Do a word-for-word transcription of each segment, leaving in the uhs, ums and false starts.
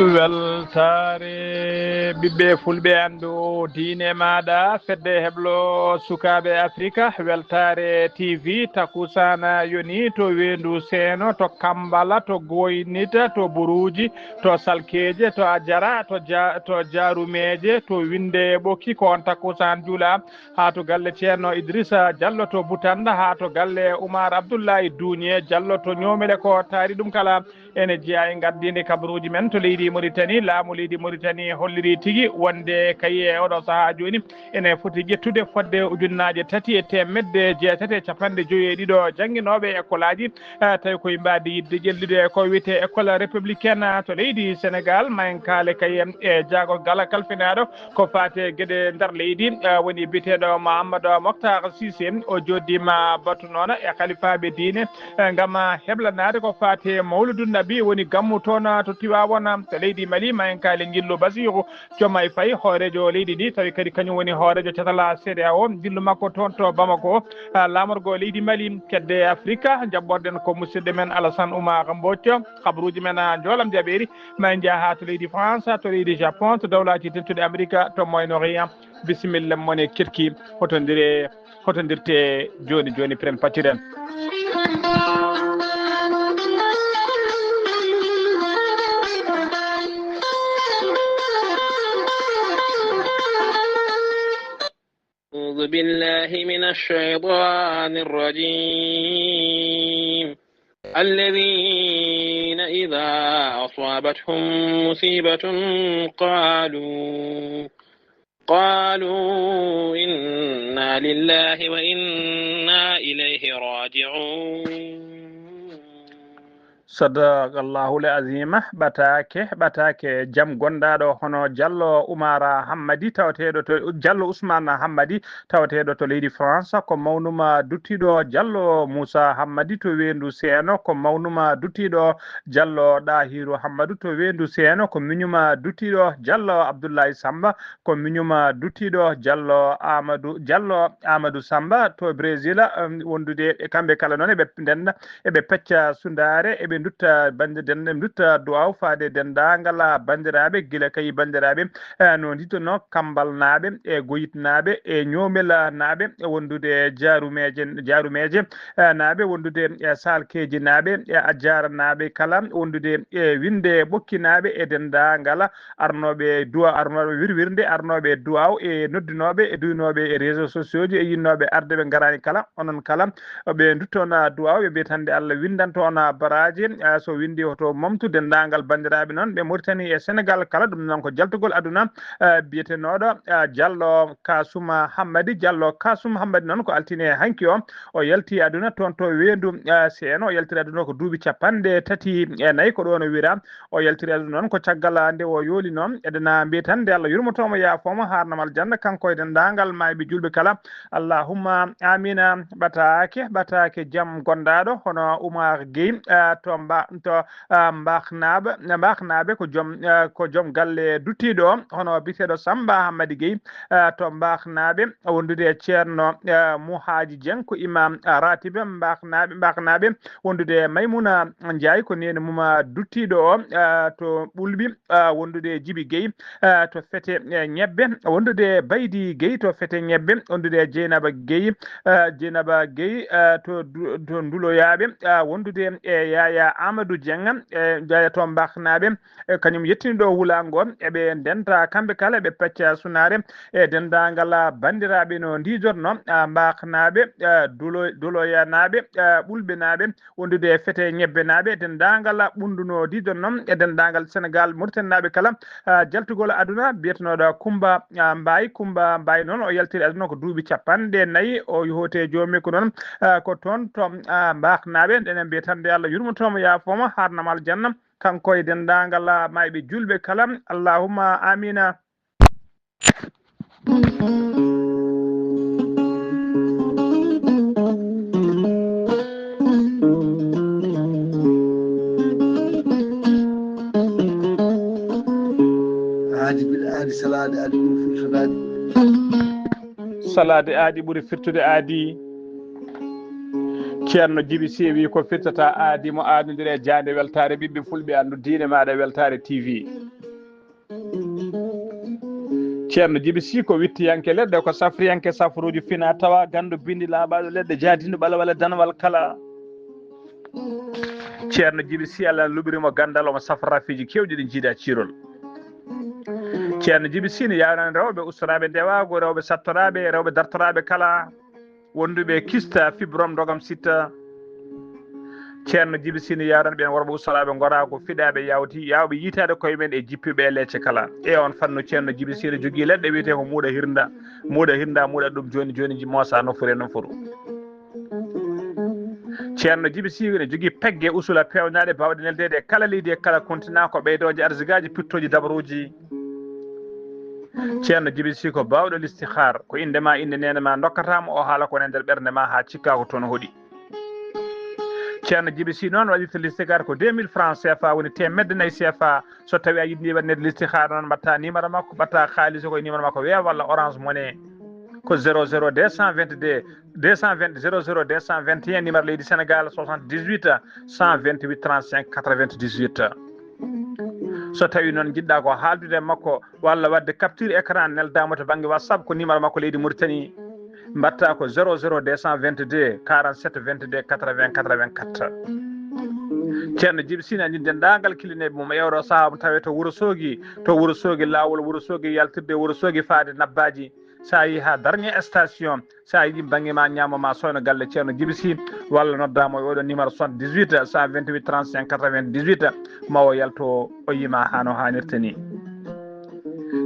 Weltaare ɓiɓɓe fulɓe anndu diine maaɗa, fedde heblo sukaaɓe Afrika, weltaare T V, takusaana yoni to weendu seeno, to Kambala, to Goynita, to Buruuji, to Salkeeje, to Ajara, to Ja-, to Jaarumeeje, to Winnde Ɓokki, ko on takusaan juula, haa to galle Ceerno Idrissa Jallo to Butannda, haa to galle Umar Abdullahi Duuñe Jallo to Ñoomele, ko taari ɗum kala. Ene jeyaa e ngardiinde kabaruuji men to leydi Mauritanie. Laamu leydi Mauritanie holliri tigi wonde kayi e oɗo sahaa jooni ene foti ƴettude fodde ujunnaaje tati e teemedde jeetati e capanɗe joyi e ɗiɗo jannginooɓe e ekolaaji, eh, tawi koye mbaadi yiɗde ƴellude ko wiyetee école républicaine to leydi Sénégal. Ma en kaale kayi e jaagorgal kalfinaaɗo ko faati e geɗe nder leydi, eh, woni biyeteeɗo Mouhamadou Mokhtar Cissé. O jooɗiima batu noon e halifaaɓe diine, eh, ngam heblanaade ko faati e Mawludu Nabi, woni gammu toon to Tiwaawoon to leydi Mali. Ma en kaale njillu Basiiru Jomaay Fay, hooreejo leydi ndi, tawi kadi kañum woni hooreejo catal C D A O, njillu makko toon to Bamako, eh, laamorgo leydi Mali. Kedde Afrika, njaɓɓorɗen ko musidɗo men Alassane Oumar Mbodj, kabaruuji men, ah, njoolam jaɓeeri. Ma en njah haa to leydi France, to leydi Japon, to Dawlaaji Dentuɗi Amerika, to Moyen-Orient. Bisimilla mon e keɗki, hotondiree, hotondirtee jooni jooni, piren patiren. أعوذ بالله من الشيطان الرجيم. الذين إذا أصابتهم مصيبة قالوا، قالوا إنا لله وإنا إليه راجعون. Sadaqallahul azima. Ɓataake, ɓataake jam gondaaɗo hono Jallo Umara Hammadi, tawateeɗo to, Jallo Usmana Hammadi, tawateeɗo to leydi France, ko mawnuma duttiiɗo Jallo Moussa Hammadi to weendu Seeno, ko mawnuma duttiiɗo Jallo Ɗahiru Hammadu to weendu Seeno, ko miñuma duttiiɗo Jallo Abdoulaye Samba, ko miñuma duttiiɗo Jallo Amadou, Jallo Amadou Samba to Brésil, em, wondude e kamɓe kala noon eɓe ndenda, eɓe pecca sundaare, eɓe ndutta bannde den-, eɓe ndutta duwaaw faade denndaangal banndiraaɓe, gila kayi banndiraaɓe, eh, no ndittonoo Kambalnaaɓe e Goyitnaaɓe e Ñoomelnaaɓe, e wondude e Jaarumeeje, Jaarumeeje, eh, naaɓe, wondude e Saalkeejinaaɓe e Ajaaranaaɓe kala, wondude e Winnde Ɓokkinaaɓe e denndaangal arnooɓe duwa-, arnooɓe wirwirnde, arnooɓe duwaaw e noddunooɓe e duynooɓe e réseaux sociaux ji e yinnooɓe arde ɓe ngaraani kala, onon kala ɓe nduttoon duwaaw, ɓe mbiyat hannde Allah winndanto on baraaji, ah, so winndi hoto momtu denndaangal banndiraaɓe noon ɓe Mauritanie e Sénégal kala. Ɗum noon ko jaltugol aduna, ah, biyetenooɗo, ah, Jallo Kasuma Hammadi. Jallo Kasum Hammadi noon ko altine hanki o, o yalti aduna toon to weendu, ah, Seeno. O yaltiri aduna ko duuɓi capanɗe tati e nayi, ko ɗoon o wira. O yaltiri aduna noon ko caggal nde o yooli noon. Eɗen mbiyat tan nde Allah yurmoto mo, yaafo mo, haarna mo aljanna, kanko e denndaangal maayɓe juulɓe kala. Allahumma amina. Ɓataake, ɓataake jam gondaaɗo hono Oumar Gueye, eh, to Mba-, to, eh, Mbaxnaaɓe, Mbaxnaaɓe ko joom, eh, ko joom galle duttiiɗo o, hono biyeteeɗo Samba Hammadi Gueye, eh, to Mbaxnaaɓe, wondude e Ceerno, eh, Muhaaji Dieng, ko imam, eh, ratibe Mbaxnaaɓe, Mbaxnaaɓe, wondude e Maymuna Ndiaye, ko neene mum, eh, duttiiɗo o, eh, to Ɓulɓi, eh, wondude e Jibi Gueye, eh, to Fete, eh, Ñebbe, wondude e Baydi Gueye to Fete Ñebbe, wondude e Jeynaba Gueye, eh, Jeynaba Gueye, eh, to Du-, to Nduloyaaɓe, eh, wondude e Yaya Amadou Dieng, eh, Yaya to Mbaxnaaɓe, eh, kañum yettiniiɗo wulaango, eɓe ndenta kamɓe kala, eɓe pecca sunaare e denndaangal banndiraaɓe no ndiidorno, ah, Mbaxnaaɓe, ah, Dulo-, Duloyanaaɓe, ah, Ɓulɓenaaɓe, wondude e Fete Ñebbenaaɓe, denndaangal ɓunndu no ndiidorno e denndaangal Sénégal, Mauritanie naaɓe kala, ah, jaltugol aduna, biyetenooɗo Kumba, ah, Mbaye. Kumba Mbaye noon, o yaltiri aduna ko duuɓi capanɗe nayi, o yohote joomi ko noon, ah, ko toon to, ah, Mbaxnaaɓe. Enen mbiyat tan nde Allah yurmoto mo, yaafo mo, haarna mo aljanna, kanko e denndaangal, ah, maayɓe juulɓe kala. Allahumma amina. Aadi bil aadi, salaade aadi ɓuri firtude aadi. Salaade aadi ɓuri firtude aadi. Ceerno Jibi Seewi ko firtata aadi mo aadondire e jaande weltaare ɓiɓɓe fulɓe anndu diine maaɗa weltaare T V. Ceerno Jibi Sih ko wittiyanke leɗɗe, ko safriyanke safruuji fina tawa, ganndo bindi laaɓaaɗo leɗɗe, jaadindu ɓalawale danwal kala. Ceerno Jibi Sih, Allah luɓiri mo ganndal, omo safra rafiji keewɗi ɗi jiida ciirol. Ceerno Jibi Sih ne yawnani rewɓe ustoraaɓe ndewaagu, rewɓe sattoraaɓe, rewɓe dartoraaɓe kala, wonduɓe e kista, fibrome, ndogam sitta. Ceerno Jibi Sih ne yawnani ɓeen worɓe ustoraaɓe ngoraagu, fiɗaaɓe yawti, yawɓe yiitaade koye men e jippiiɓe e leece kala. E on fannu, Ceerno Jibi Sih ne jogii leɗɗe wiyetee ko muuɗa hirnda. Muuɗa hirnda, muuɗa ɗum jooni jooni, ji-, moosa nofuru e nofuru. Ceerno Jibi Sih ne jogii pegge usula peewnaaɗe baawɗe neldeede e kala leydi e kala continent, ko ɓeydooje arsigaaji, pittooji dabaruuji. Ceerno Jibi Sih ko baawɗo listihaar, ko innde ma, innde neene ma ndokkata mo, o haala ko woni e nder ɓernde ma haa cikkaa ko toon hoɗi. Ceerno Jibi Sih noon waɗirta listihaar ko deux mille francs C F A, woni teemedde nayi C F A. So tawii a yiɗi waɗneede listihaar noon, mbaɗta numéro makko, mbaɗta kaalis ko e numéro makko Wave walla Orange Money, ko zéro zéro deux cent vingt-deux, deux cent vingt, zéro zéro deux cent vingt et un, numéro leydi Sénégal, soixante-dix-huit, cent vingt-huit, trente-cinq, quatre-vingt-dix-huit. So tawii noon njiɗɗa ko haaldude e makko walla waɗde capture écran, nelda mo to bannge WhatsApp, ko numéro makko leydi Mauritanie, mbaɗta ko zéro zéro deux cent vingt-deux, quarante-sept, vingt-deux, quatre-vingts, quatre-vingt-quatre. Ceerno Jibi Sih ne anndi denndaangal kilineeɓe mum e oɗo sahaa, omo tawee to Wuro Soogi, to Wuro Soogi, laawol Wuro Soogi yaltirde Wuro Soogi faade Nabbaaji. So a yehii haa dernier station, so a yiɗi bannge ma ñaamo ma sooyno galle Ceerno Jibi Sih, walla noddaa mo e oɗo numéro soixante-dix-huit, cent vingt-huit, trente-cinq, quatre-vingt-dix-huit, ma o yalto, o yima haa no haanirta ni.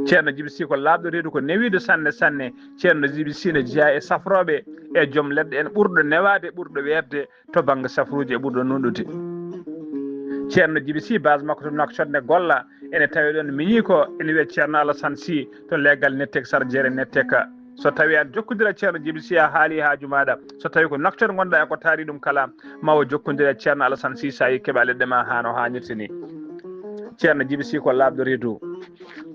Ceerno Jibi Sih ko laaɓɗo reedu, ko newiiɗo sanne sanne. Ceerno Jibi Sih ne jeyaa e safrooɓe, e joom leɗɗe en ɓurɗo newaade, ɓurɗo weeɓde to bannge safruuji e ɓurɗo nuunɗude. Ceerno Jibi Sih, base makko to Nouakchott ne golla, ene tawee ɗoon miñii ko ene wiyee Ceerno Alassane Sih, to leegal Nettek Sarjere Nettek. So tawii aɗa jokkondira Ceerno Jibi Sih, a haalii haaju maaɗa, so tawii ko Nouakchott ngonɗaa e ko taari ɗum kala, ma o jokkondire Ceerno Alassane Sih, so a yii keɓa leɗɗe ma haa no haanirta ni. Ceerno Jibi Sih ko laaɓɗo reedu,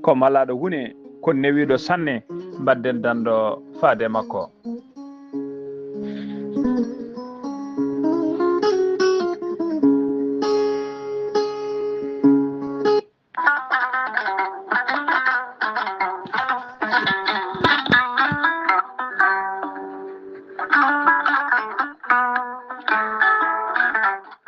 ko malaaɗo wune, ko newiiɗo sanne, mbaɗden danndo faade makko.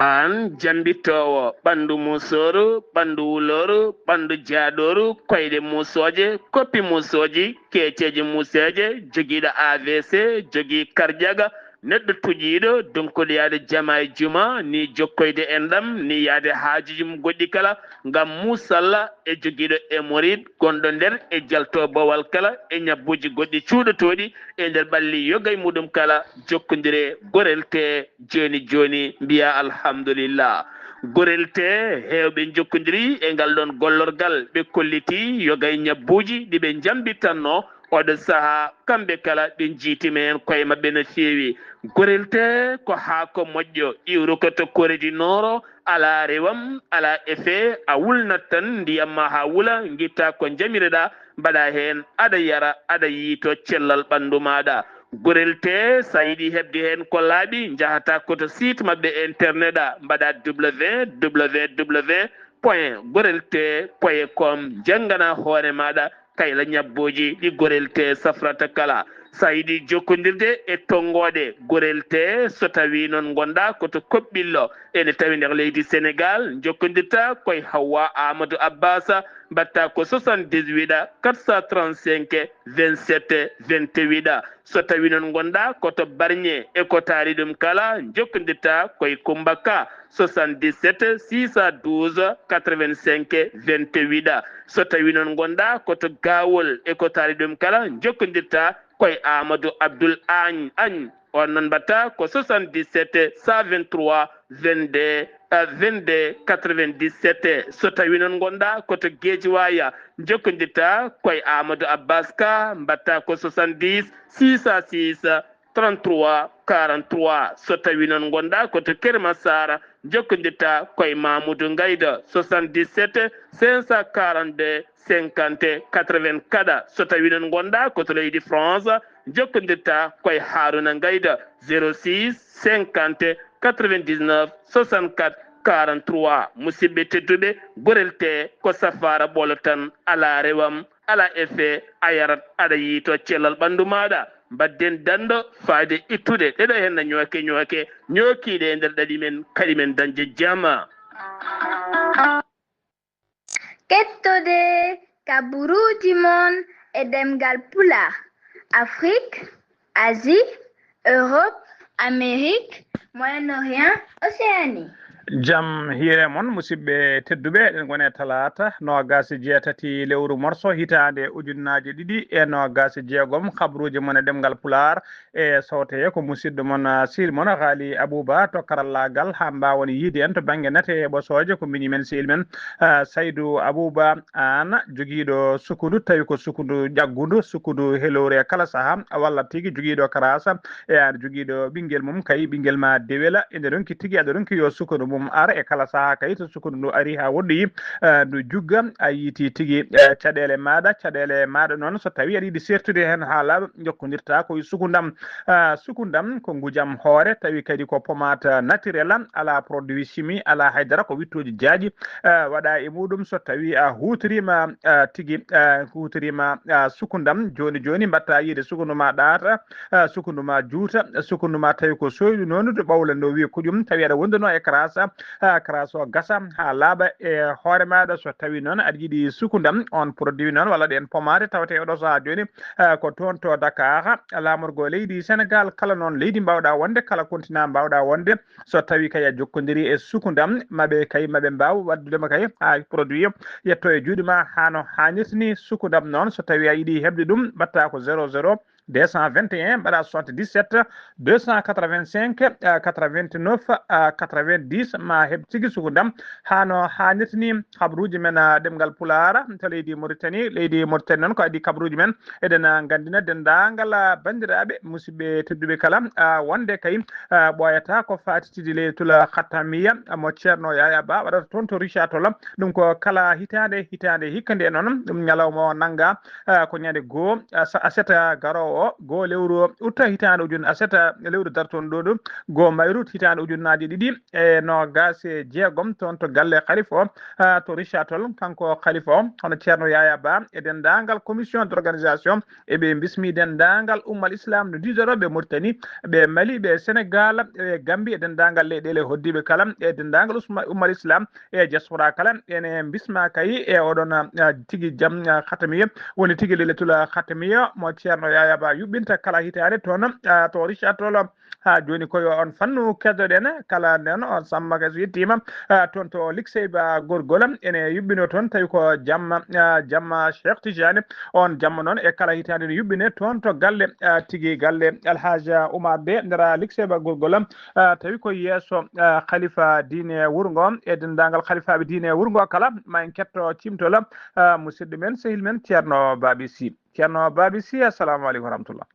Aan jambittoowo ɓanndu musooru, ɓanndu wulooru, ɓanndu jaadooru, koyɗe musooje, koppi musooji, keeceeje museeje, jogiiɗo A V C, jogii karjaga, neɗɗo tuƴiiɗo, donkuɗo yaade jama e juma, ni jokkoyde enɗam, ni yaade haajuuji mum goɗɗi kala, ngam musalla e jogiiɗo hémorroïde gonɗo nder e jalto bowal kala e ñabbuuji goɗɗi cuuɗotooɗi e nder ɓalli yoga e muɗum kala, jokkondire Gorel Tee jooni jooni, mbiya alhamdulillah. Gorel Tee heewɓe njokkondiri e ngal ɗoon gollorgal, ɓe kolliti yoga e ñabbuuji ɗi ɓe njambitanno oɗo sahaa, kamɓe kala ɓe njiitima heen koye maɓɓe no feewi. Gorel Tee ko haako moƴƴo, iwruko to Corée du Nord, alaa rewam, alaa effet, a wulnat tan ndiyam ma haa wula, ngitta ko njamireɗaa, mbaɗa heen, aɗa yara, aɗa yiito cellal ɓanndu maaɗa. Gorel Tee, so a yiɗi heɓde heen ko laaɓi, njahata ko to site maɓɓe internet, a mbaɗa www point gorel tee point com, njanngana hoore maaɗa kayla ñabbuuji ɗi Gorel Tee safrata kala. So a yiɗi jokkondirde e tonngooɗe Gorel Tee, so tawii noon ngonɗaa ko to Koɓɓillo, ene tawi nder leydi Senegaal, njokkondirta ko e Hawwa Amadou Abbas, mbaɗta ko soixante-dix-huit quatre cent trente-cinq vingt-sept vingt-huit. So tawii noon ngonɗaa ko to Barñe e ko taari ɗum kala, njokkondirta ko e Kummba Ka, soixante-dix-sept six cent douze quatre-vingt-cinq vingt-huit. So tawii noon ngonɗaa ko to Gaawol e ko taari ɗum kala, njokkondirta ko e Amadou Abdoul Agne, Agne. On noon mbaɗta ko soixante-dix-sept cent vingt-trois vingt-deux, euh, vingt-deux quatre-vingt-dix-sept. So tawii noon ngonɗaa ko to Guédiawaye, njokkondirta ko e Amadou Abbas Ka, mbaɗta ko soixante-dix six cent six trente-trois quarante-trois. So tawii noon ngonɗaa ko to Keur Massar, njokkondirta ko e Mamoudou Ngayda, soixante-dix-sept cinq cent quarante-deux cinquante quatre-vingts. Kadi, so tawii noon ngonɗaa ko to leydi France, njokkondirta ko e Harouna Ngayda, zéro six cinquante quatre-vingt-dix-neuf soixante-quatre quarante-trois. Musidɓe tedduɓe, Gorel Tee ko safaara ɓolo tan, alaa rewam, alaa effet, a yarat, aɗa yiytoo cellal ɓanndu maaɗa. Mbaɗden danndo fayde ittude ɗeɗo henna ñooke ñooke, ñookiiɗe e nder ɗaɗi men, kaɗi men dañde jama. Kettode kaburuuji mon e ɗemngal Pulaar, Afrik, Asie, Europe, Amérique, Moyen-Orient, Océanie. Jam hiire mon, musidɓe tedduɓe, eɗen ngone talaata noogaas e jeetati lewru morso hitaande ujunnaaje ɗiɗi e noogaas e jeegom. Kabruuji mon e ɗemngal Pulaar e sawte ko musidɗo mon, ah, sehil mon Haali Abuba to karallaagal, haa mbaawon yiide en to bannge nate e ɓosooje. Ko miñi men sehil men, ah, Saydu Abuba Aan, jogiiɗo sukundu, tawi ko sukundu ƴaggundu, sukundu helowre kala sahaa, walla tigi jogiiɗo karaasa, e aan jogiiɗo ɓinngel mum, kay ɓinngel ma dewela, ene ronki tigi, aɗa ronki yo sukundu mum ar e kala sahaa, kay so sukundu ndu ari haa woɗɗoyi, eh, ndu jugga, a yiiti tigi, eh, caɗeele maaɗa, caɗeele maaɗa noon, so tawi aɗa yiɗi sertude heen haa laaɓa, jokkondirta ko e sukundam. Ah, sukundam ko ngujam hoore, tawi kadi ko pommade naturel, alaa produit chimique, alaa haydara, ko wittooji jaaƴi, ah, waɗa e muɗum. So tawi a huutoriima, ah, tigi, ah, huutoriima, ah, sukundam, jooni jooni mbaɗta yiide sukundu ma ɗaata, ah, sukundu ma juuta, sukundu ma tawi ko sooyɗu noon, to ɓawle nde wiyi ko ɗum, tawi aɗa wonduno e karaasa, ah, karaasa o gasa haa laaɓa e hoore maaɗa. So tawi noon aɗa yiɗi sukundam, on produit noon, walla ɗeen pommade tawte e oɗo sahaa jooni, ah, ko toon to Dakar, laamorgo leydi Senegal, kala noon leydi mbaawɗa wonde, kala continent mbaawɗa wonde, so tawi kay a jokkondiri e sukundam, maɓe kay, maɓe mbaaw waɗdude ma kay haa produit yetto e juuɗe ma haa no haanirta ni. Sukundam noon, so tawi a yiɗi heɓde ɗum, mbaɗta ko zéro zéro deux cent vingt et un, mbaɗa soixante-dix-sept deux cent quatre-vingt-cinq, euh, quatre-vingt-neuf, euh, quatre-vingt-dix, ma heɓ tigi sukundam haa no haanirta ni. Habruuji men, ah, ɗemngal Pulaar to leydi Mauritanie, leydi Mauritanie noon ko adii kabruuji men. Eɗen, ah, nganndina denndaangal, ah, banndiraaɓe, musidɓe tedduɓe kala, ah, wonde kay, ah, ɓooyata ko faatitidi Laylatul Khatamiya mo Ceerno Yaya Ba waɗata toon to Richard Toll. Ɗum ko kala hitaande, hitaande hikka nde noon, ɗum ñalawma o nannga, ah, ko ñande goo, ah, sa-, aset, ah, garoowo o, goo lewru o, août hitaande ujun-, aset, ah, lewru dartoondu ɗo ɗo, goo mayru hitaande ujunnaaje ɗiɗi e noogaas e jeegom, toon to galle Khalifa o, ah, to Richard Toll, kanko Khalifa o, hono Ceerno Yaya Ba e denndaangal commission d'organisation, e ɓe mbismi denndaangal ummal Islam no diidorooɓe Mauritanie, ɓe Mali, ɓe Senegal, ɓe Gambie, e denndaangal leyɗeele hoɗdiiɓe kala, e denndaangal usma-, ummal Islam e diaspora kala, ene mbisma kay e oɗon, ah, tigi jam, ah, khatamiya, woni tigi Laylatul Khatamiya mo Ceerno Yaya Ba yuɓɓinta kala hitaande toon, ah, to Richard Toll. Haa jooni ko yo on fannu keddoɗen, kala nden on Samma kay so yettiima, ah, toon to Liksey Ba Gorgol, ene yuɓɓinoo toon, tawi ko jamma, ah, jamma Cheikh Tidiane, on jamma noon e kala hitaande ne yuɓɓinee toon to galle, ah, tigi galle Alhaji Oumar De, ndera Liksey Ba Gorgol, ah, tawi ko yeeso, ah, Khalifa diine wuro ngo, e denndaangal Khalifaaɓe diine wuro ngo kala, ma en ketto cimtol, ah, musidɗo men, sehil men, Ceerno Babi Sy. Ceerno Babi Sy, assalamu aleykum wa rahmatullah.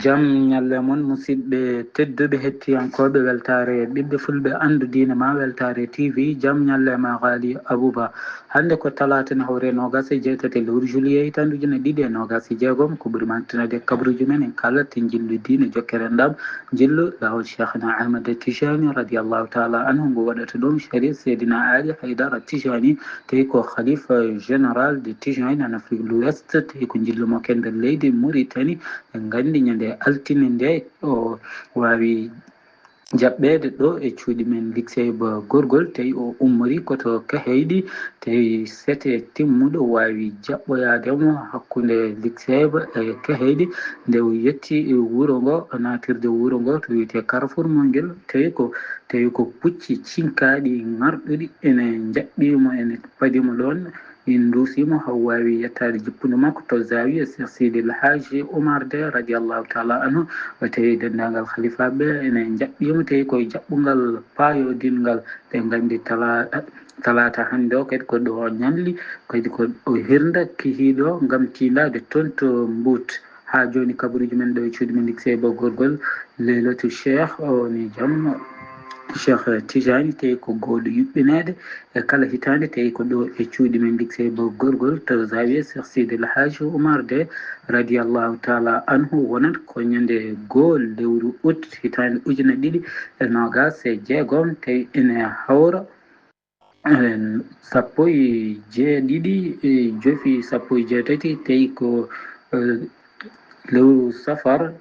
Jam ñalle mon, musidɓe tedduɓe hettiyankooɓe Weltaare Ɓiɓɓe Fulɓe, Anndu Diine Ma, Weltaare T V. Jam ñalle ma, Haali Abuba. Hannde ko talaata, ne hawre noogaas e jeetati lewru juillet, hitaande ujunere ɗiɗi e noogaas e jeegom. Ko ɓuri mantinaade e kabruuji men, en kala te njillu diine, jokkere enɗam, njillu laawol Cheikhna Ahmad Tijani radiyallahu taala anhu, ngu waɗata ɗum Sharif Seydina Ali Haydara Tijani, tawi ko Khalifa Général de Tijani en Afrique de l'Ouest, tawi ko njillu mo ken nder leydi Mauritanie. En nganndi ñande altine nde o waawi jaɓɓeede ɗo e cuuɗi men Liksey Ba Gorgol, tawi o ummori ko to Kahayɗi, tawi sete timmuɗo waawi jaɓɓoyaade mo hakkunde Liksey Ba e Kahayɗi. Nde o yetti e wuro ngo, naatirde wuro ngo to wiyetee Carrefour Mongel, tawi ko, tawi ko pucci cinkaaɗi ŋarɗuɗi ene njaɓɓii mo, ene padi mo ɗoon. Min nduusii mo haa o waawi yettaade jippundu makko to Zawiya Cheikh Sidi El Hadji Oumar De radiyallahu taala anhu. O tawi denndaangal halifaaɓe ene njaɓɓii mo, tawi ko e jaɓɓungal paayoodinngal. Ɓe nganndi tala-, talaata hannde o kadi ko ɗo o ñalli, kadi ko o hirnda kihiiɗo ngam tiindaade toon to Mbuut. Haa jooni, kabaruuji men ɗo e cuuɗi men Liksey Ba Gorgol, Leylatul Cheikh, o woni jam Cheikh Tijani, tawi ko goo ɗo yuɓɓineede e kala hitaande, tawi ko ɗo e cuuɗi men Liksey Ba Gorgol to Zawiya Cheikh Sidi El Hadji Oumar De radiyallahu taala anhu, wonata ko ñande goo lewru août hitaande ujunere ɗiɗi e noogaas e jeegom, tawi ene hawra sappo e jeeɗiɗi e jofi sappo e jeetati, tawi ko lewru safar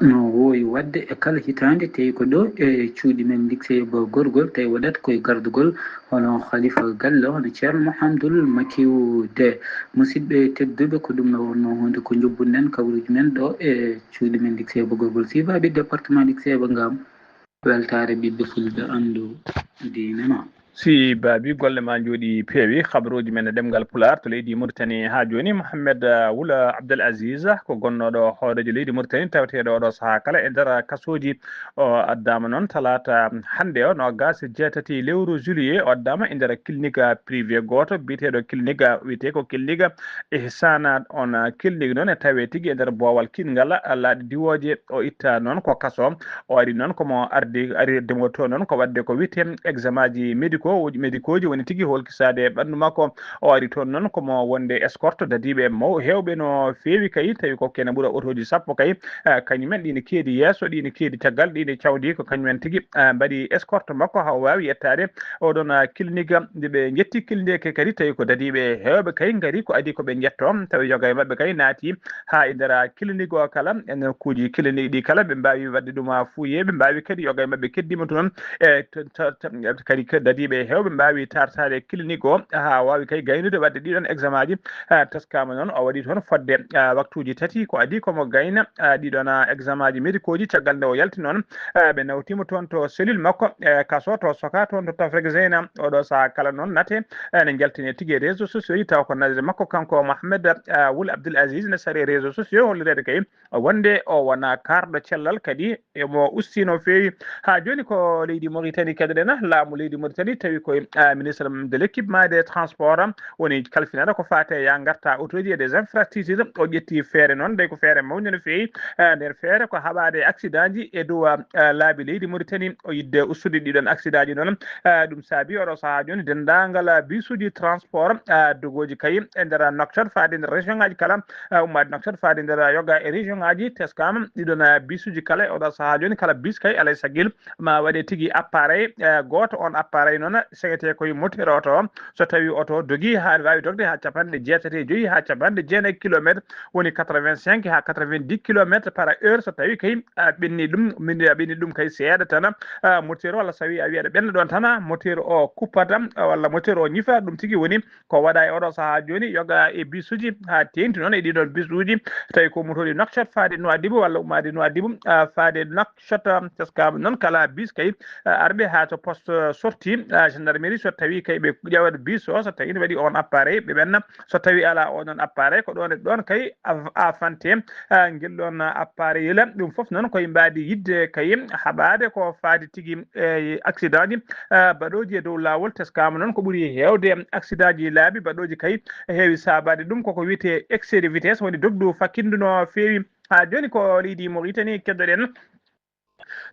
no woowi waɗde e kala hitaande, tawi ko ɗo e cuuɗi men Likseeba Gorgol, tawi waɗata koye gardugol hono Khalifa Galle, hono Ceerno Mouhamadoul Makiou Dé. Musidɓe tedduɓe, ko ɗum no wonno huunde ko njoɓɓuɗen kabaruuji men ɗo e cuuɗi men Likseeba Gorgol, siifaaɓe département Likseeba ngam weltaare ɓiɓɓe fulɓe anndu diine ma. Si Baabi, golle ma njooɗi peewi. Habaruuji men e ɗemngal Pulaar to leydi Mauritanie haa jooni. Mohamed Wula Abdel Aziz ko gonnooɗo hooreejo leydi Mauritanie, taweteeɗo oɗo sahaa kala e nder kasooji. O addaama noon talaata hannde o, noogaas e jeetati lewru juillet, o addaama e nder clinique privé gooto biyeteeɗo clinique, wiyetee ko clinique Ihsana. On clinique noon e tawee tigi e nder boowal kiiɗngal laaɗe diwooje. O itta noon ko kaso. O ari noon komo ardi, ari demo to noon ko waɗde ko wiyetee examen ji médicaux, médicaux ji, woni tigi holkisaade ɓanndu makko. O ari toon noon komo wonde escorte dadiiɓe maw-, heewɓe no feewi kay, tawi ko kene ɓura otooji sappo kay. Eh, kañum en ɗi ne keedi yeeso, ɗi ne keedi caggal, ɗi ne cawdi ko kañum en tigi, eh, mbaɗi escorte makko haa o waawi yettaade oɗon, ah, clinique. Nde ɓe njetti clinique kadi, tawi ko dadiiɓe heewɓe kay ngari, ko adii ko ɓe njettoo, tawi yoga e maɓɓe kay naati haa e nder clinique o kala, e nokkuuji clinique ɗi kala, ɓe mbaawi waɗde ɗum fouillé, ɓe mbaawi kadi yoga e maɓɓe keddiima toon, e to-, to-, to-, kadi ko dadiiɓe heewɓe mbaawi taartaade clinique o haa waawi kay gaynude waɗde ɗiɗon examen ji. Ah, teskaama noon o waɗi toon fodde, ah, waktuuji tati, ko adii komo gayna, ah, ɗiɗon, ah, examen ji médicaux ji. Caggal nde o yalti noon, ah, ɓe nawtiima toon to cellule makko, eh, kaso to Soka, toon to Tafrek Zeyna. Oɗo sahaa kala noon nate, eh, ne njaltine tigi e réseaux sociaux yi, taw ko naatde makko kanko Mohamed, ah, Wul Abdel Aziz ne sari e réseaux sociaux hollireede kay wonde o wonaa kaarɗo cellal, kadi emo ustii no feewi. Haa jooni ko leydi Mauritanie keɗoɗen, laamu leydi Mauritanie tawi koye, ah, ministre de l'équipement des transports woni kalfinaɗo ko faati e ya ngarta otooji e des infrastructures. O ƴetti feere noon, dey ko feere mawnde no feewi. Ah, nden feere ko haɓaade accident ji e dow, ah, laabi leydi Mauritanie. O yidde ustude ɗiɗon accident ji noon. Ah, ɗum saabi oɗo sahaa jooni denndaangal, ah, bisuuji transport, ah, dogooji kay e nder Nouakchott faade e nder région ngaji kala, ah, ummaade Nouakchott faade e nder yoga e région ngaji. Teskaama ɗiɗon, ah, bisuuji kala e oɗo sahaa jooni, kala bis kay alay saggil ma waɗe tigi appareil, eh, gooto. On appareil noon segetee koye moteur oto o. So tawi oto o dogi haa waawi dogde haa capanɗe jeetati e joyi haa capanɗe jeenayi kilometre, woni quatre-vingt-cinq haa quatre-vingt-dix kilomètres par heure. So tawi kay a ɓenni ɗum, min a ɓenni ɗum kay seeɗa tan, ah, moteur o, walla so tawi a wiyaɗa ɓenna ɗoon tan, moteur o kuppata, ah, walla moteur o ñifa. Ɗum tigi woni ko waɗa e oɗo sahaa jooni, yoga e bisuuji haa teeŋti noon e ɗiɗon bisuuji, tawi ko ummotoɗi Nouakchott faade Nouadhibou walla ummaade Nouadhibou, ah, faade Nouakchott. Teskaama noon kala bis kay, ah, arɓe haa to poste sortie, ah, gendarmerie, so tawi kay ɓe ƴeewat bis o, so tawi ne waɗi on appareil, ɓe ɓenna. So tawi alaa oɗon appareil, ko ɗoon e ɗoon kay a, a fante, ah, ngel ɗoon appareil. Ɗum fof noon koye mbaadi yidde kay haɓaade ko faati tigi e accident ji, ah, baɗooji e dow laawol. Teskaama noon ko ɓuri heewde accident ji laabi baɗooji kay heewi saabaade ɗum koko wiyetee excès de vitesse, woni dogdu fakkindu no feewi. Haa jooni ko leydi Mauritanie keɗoɗen.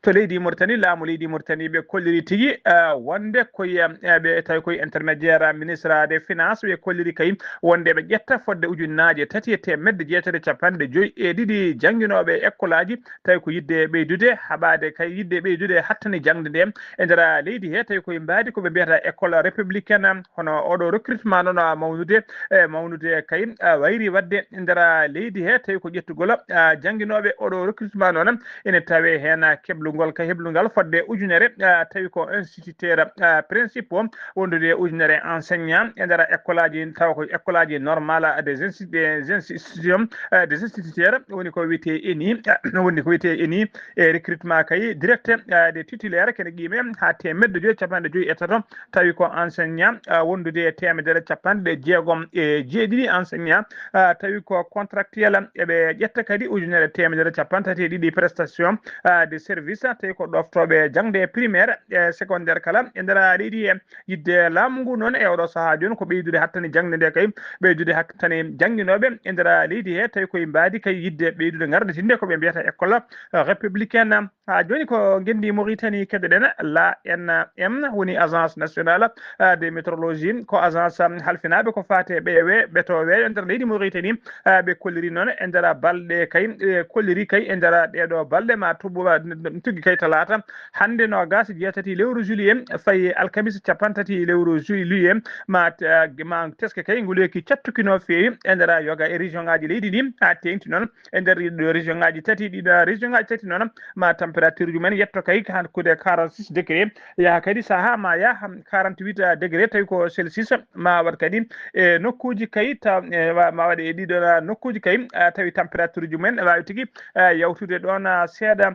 To leydi Mauritanie, laamu leydi Mauritanie ɓe kolliri tigi, ah, wonde koye, eh, ɓe tawi koye intermédiaire ministre des finances, ɓe kolliri kay wonde ɓe ƴetta fodde ujunnaaje tati e teemedde jeetati e capanɗe joyi e ɗiɗi jannginooɓe e ekkolaaji, tawi ko yidde ɓeydude haɓaade kay, yidde ɓeydude hattani jaŋde nde e nder leydi he, tawi koye mbaadi ko ɓe mbiyata école républicaine. Hono oɗo recrutement noon, ah, mawnude, e mawnude kay, ah, wayri waɗde e nder leydi he, tawi ko ƴettugol, ah, jannginooɓe. Oɗo recrutement noon ene tawee heen keblugol ka heblungal fodde ujunere, ah, tawi ko instituteur, ah, principaux, wondude e ujunere enseignant e nder école aji, tawa ko école aji normal des insti-, des institutions, ah, des instituteurs, woni ko wiyetee eni, ah, woni ko wiyetee eni, e recrutement kay direct, ah, des titulaires kene qiime haa teemedde joyi capanɗe joyi e tato, tawi ko enseignant, ah, wondude e teemedere capanɗe jeegom e jeeɗiɗi enseignant, ah, tawi ko contractuel, eɓe ƴetta kadi ujunere teemedere capanɗe tati e ɗiɗi prestation, ah, de service, tawi ko ɗoftooɓe jaŋde primaire e secondaire kala e nder leydi he. Yidde laamu ngu noon e oɗo sahaa jooni ko ɓeydude hattani jaŋde nde kay, ɓeydude hattani jannginooɓe e nder leydi he, tawi koye mbaadi kay yidde ɓeydude ngardatinde ko ɓe mbiyata école, ah, républicaine. Haa jooni ko ngenndi Mauritanie keddoɗen, la N M woni Agence Nationale, ah, de Météorologie, ko agence, am, halfinaaɓe ko faati e ɓeewe, ɓeto weeyo e nder leydi Mauritanie. Ah, ɓe kolliri noon e nder balɗe kay, ɓe kolliri kay e nder ɗeeɗo balɗe ma tubbo, ah, n-, n-, tuggi kay talaata hannde noogaas e jeetati lewru juillet, fayi alkamisa cappanɗe tati lewru juillet, ma, ah, ma teske kay nguleeki cattuki no feewi e nder yoga e région ŋaaji leydi ndi, haa teeŋti noon e nder ɗiɗo région ŋaaji tati, ɗiɗo région ŋaaji tati noon, ma température ji mumen yetto kay hakkunde quarante-six degré, yaha kadi saha ma yaha quarante-huit degré, tawi ko Celsius, ma waɗ kadi e nokkuuji kay ta-, e wa-, ma waɗe e ɗiɗo nokkuuji kay, a, tawi température ji mumen ne waawi tigi, a, yawtude ɗoon, a, seeɗa.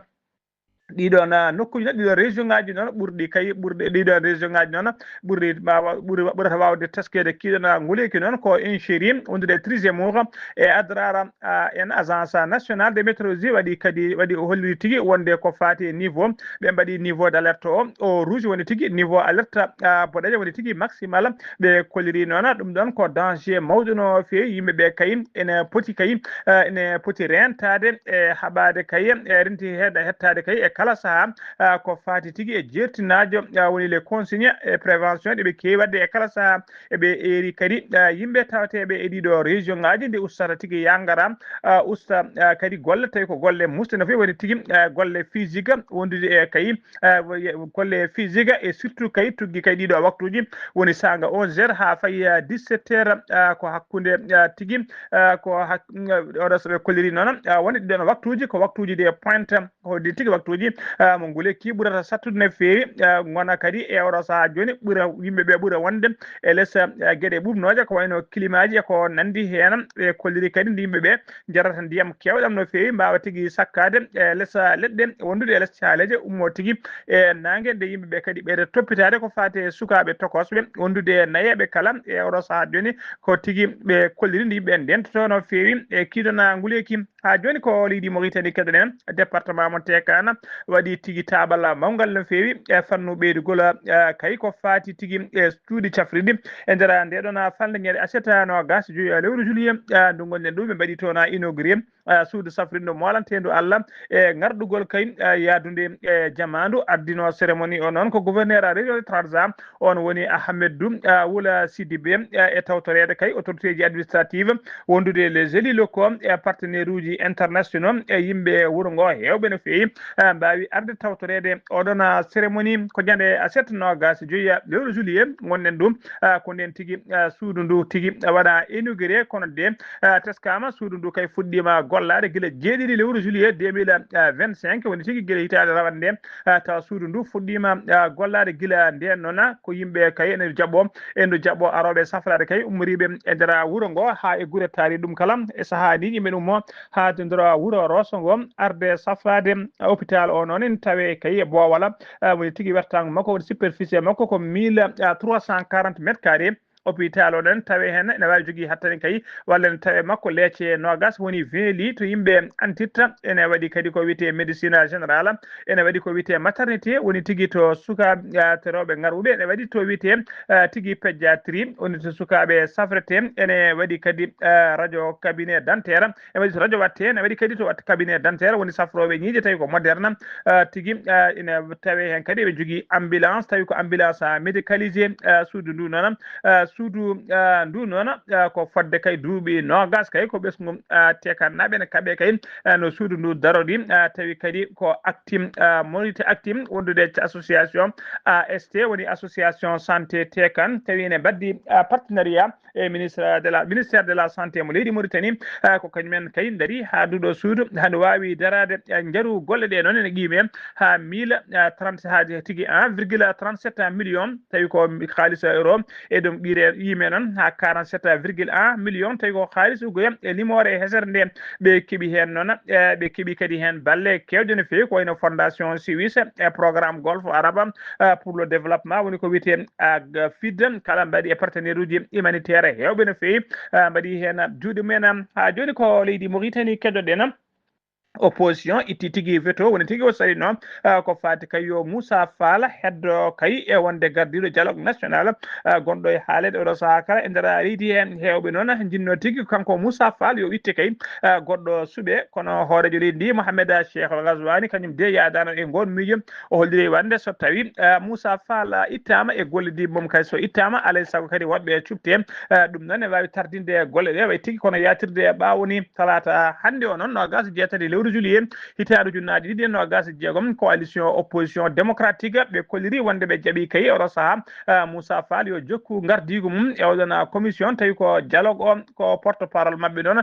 Ɗiɗo na nokkuuji noon, ɗiɗo région ŋaaji noon ɓurɗi kay, ɓurɗe ɗiɗo région ŋaaji noon ɓurɗi ma-, ɓuri, ɓurata waawde teskeede kiiɗo na nguleeki noon ko Inchiri, wondude e Trizemour e Adrara, a, en Agence Nationale de Météorologie waɗi kadi, waɗi o holliri tigi wonde ko faati e niveau, ɓe mbaɗi niveau d'alerte o, o rouge woni tigi, niveau alerte, a, boɗeejo woni tigi maximal. Ɓe kolliri noon ɗum ɗoon ko danger mawɗo no feewi, yimɓe ɓe kay ene poti kay, a, ene poti reentaade e haɓaade kay, e renti heɗa hettaade kay e kala saha, a, ko faati tigi e jeertinaajo, a, woni les consignes e prévention ɗe ɓe keewi waɗde e kala saha. Eɓe eeri kadi, a, yimɓe tawateeɓe e ɗiɗo région ŋaaji nde ustata tigi yangara, a, usta, a, kadi golle tawi ko golle musɗe no feewi woni tigi, a, golle physique wondude e kay, a, golle physique e surtout kay tuggi kay ɗiɗo waktuuji woni saanga onze heures haa fayi, a, dix-sept heures, a, ko hakkunde, a, tigi, a, ko hak-, oɗo so ɓe kolliri noon, a, woni ɗiɗo waktuuji ko waktuuji de pointe. Ko ɗi tigi waktuuji, ah, mo ngule ki ɓurata sattude no feewi, ah, ngona kadi e oɗo sahaa jooni ɓura yimɓe ɓe ɓura wonde e les, ah, geɗe ɓuuɓnooje ko wayno klimaaji e ko nanndi heen. Ɓe kolliri kadi nde yimɓe ɓe njarata ndiyam keewɗam no feewi, mbaawa tigi sakkaade e les, ah, leɗɗe wondude e les caaleeje ummo tigi e naange nde yimɓe ɓe kadi ɓeyda toppitaade ko faati e sukaaɓe tokosɓe wondude e nayeeɓe kala e oɗo sahaa jooni ko tigi ɓe kolliri nde yimɓe ndentotoo no feewi e kiiɗo na nguleeki. Haa jooni ko leydi Mauritanie keɗoɗen, département mo Tekana waɗi tigi taabal mawngal no feewi e fannu ɓeydugol, eh, kay ko faati tigi e cuuɗi cafrirɗi e nder nde ɗon falnde ñande aset noogas e joyi lewru juillet, eh, ndu ngonɗen ɗo ɓe mbaɗi toon inauguré, eh, suudu safrindu moolanteendu Allah e ngarɗugol kay, eh, yaadunde e jamaandu. Addino cérémonie o noon ko gouverneur région de Trarza, on woni Ahmed Dou, ah, Wula Sidibé, ah, e tawtoreede kay autorité ji administrative wondude e les élus locaux e partenaire uji internationaux e yimɓe wuro ngo heewɓe no feewi, ah, mbaawi arde tawtoreede oɗon, ah, cérémonie ko ñande aset noogas e joyi lewru juillet ngonɗen ɗum, ah, ko nden tigi, ah, suudu ndu tigi waɗa inauguré kono de, ah, teskaama suudu ndu kay fuɗɗiima gollaade gila jeeɗiɗi lewru juillet deux mille vingt-cinq woni tigi gila hitaande rawande nde, ah, tawa suudu ndu fuɗɗiima, ah, gollaade gila ndeen noon, ah, ko yimɓe kay ene jaɓɓo, ene jaɓɓo arooɓe safraade kay ummoriiɓe e nder wuro ngo haa e gure taari ɗum kala e sahaa ni yimɓe ɗum mo haa e nder wuro Rosso ngo arde safraade, ah, hôpital o noon ene tawe kay e boowal, ah, woni tigi wertaango makko woni superficie makko ko mille trois cent quarante mètres carrés. Hôpital o ɗon tawe heen ene waawi jogii hattani kay walla ene tawe makko leece noogas woni vingt lits to yimɓe antitta. Ene waɗi kadi ko wiyetee médecine générale, ene waɗi ko wiyetee maternité woni tigi to sukaaɓe, ah, to rewɓe ŋarwuɓe, ene waɗi to wiyetee, ah, tigi pédiatrie woni to sukaaɓe safretee, ene waɗi kadi, ah, radio cabinet dentaire, ene waɗi to radio waɗtee, ene waɗi kadi to waɗ-, cabinet dentaire woni safrooɓe ñiiƴe tawi ko moderne, ah, tigi, ah, ene tawe heen kadi eɓe jogii ambulance tawi ko ambulance, ah, médicalisé, ah, suudu ndu noon. Ah, suudu, ah, ndu noon, ah, ko fodde kay duuɓi noogas kay ko ɓesngu, ah, tekannaaɓe ene kaɓe kay, ah, no suudu ndu darori, ah, tawi kadi ko actim, ah, Morite Actim wondude e association A S T woni association santé Tekan tawi ene mbaddi, ah, partenariat e ministre de la, ministère de la santé mo leydi Mauritanie, ah, ko kañumen kay ndari haa nduɗo suudu hano waawi daraade, ah, njaru golle ɗe noon ene qiime haa mille, ah, trente, haa tigi un virgule trente-sept million tawi ko kaalis euro. E ɗum ɓiire yimɓe noon haa quarante-sept virgule un million tawi ko kaalis ugoya e limoore e hesere nde. Ɓe keɓi heen noon, e ɓe keɓi kadi heen balle keewɗe no feewi ko wayno Fondation Suisse e programme Golfe Arabe, e pour le développement woni ko wiyetee, e, fid kala mbaɗi e partenaire uji humanitaire heewɓe no feewi, e mbaɗi heen juuɗe mumen. Haa jooni ko leydi Mauritanie keɗoɗen. opposition itti tigi veto, woni tigi o sarino, ah, ko fati kay yo Moussa Fall heddo kay e wonde gardiiɗo dialogue national, ah, gonɗo e haaleede oɗo sahaa kala e nder leydi he. Heewɓe noon njinnoo tigi kanko Moussa Fall yo itte kay, ah, goɗɗo suɓe, kono hooreejo leydi ndi Mohamed Cheikh Al Ghazouani kañum de yaadaano e ngoon miijo. O holliri wonde so tawi, ah, Moussa Fall ittaama e gollidii mum kay, so ittaama alay sago kadi woɗɓe cuɓte. Ah, ɗum noon ne waawi tardinde golle ɗe way tigi, kono yaatirde e ɓaawo ni talaata hannde o noon noogaas e jeetati lewru juillet hitaande ujunnaaje ɗiɗi e noogaas e jeegom, coalition opposition démocratique ɓe kolliri wonde ɓe jaɓi kay oɗo sahaa, ah, Moussa Fall yo jokku ngardiigu mum e oɗon, ah, commission, tawi ko dialogue o ko porte parole maɓɓe noon,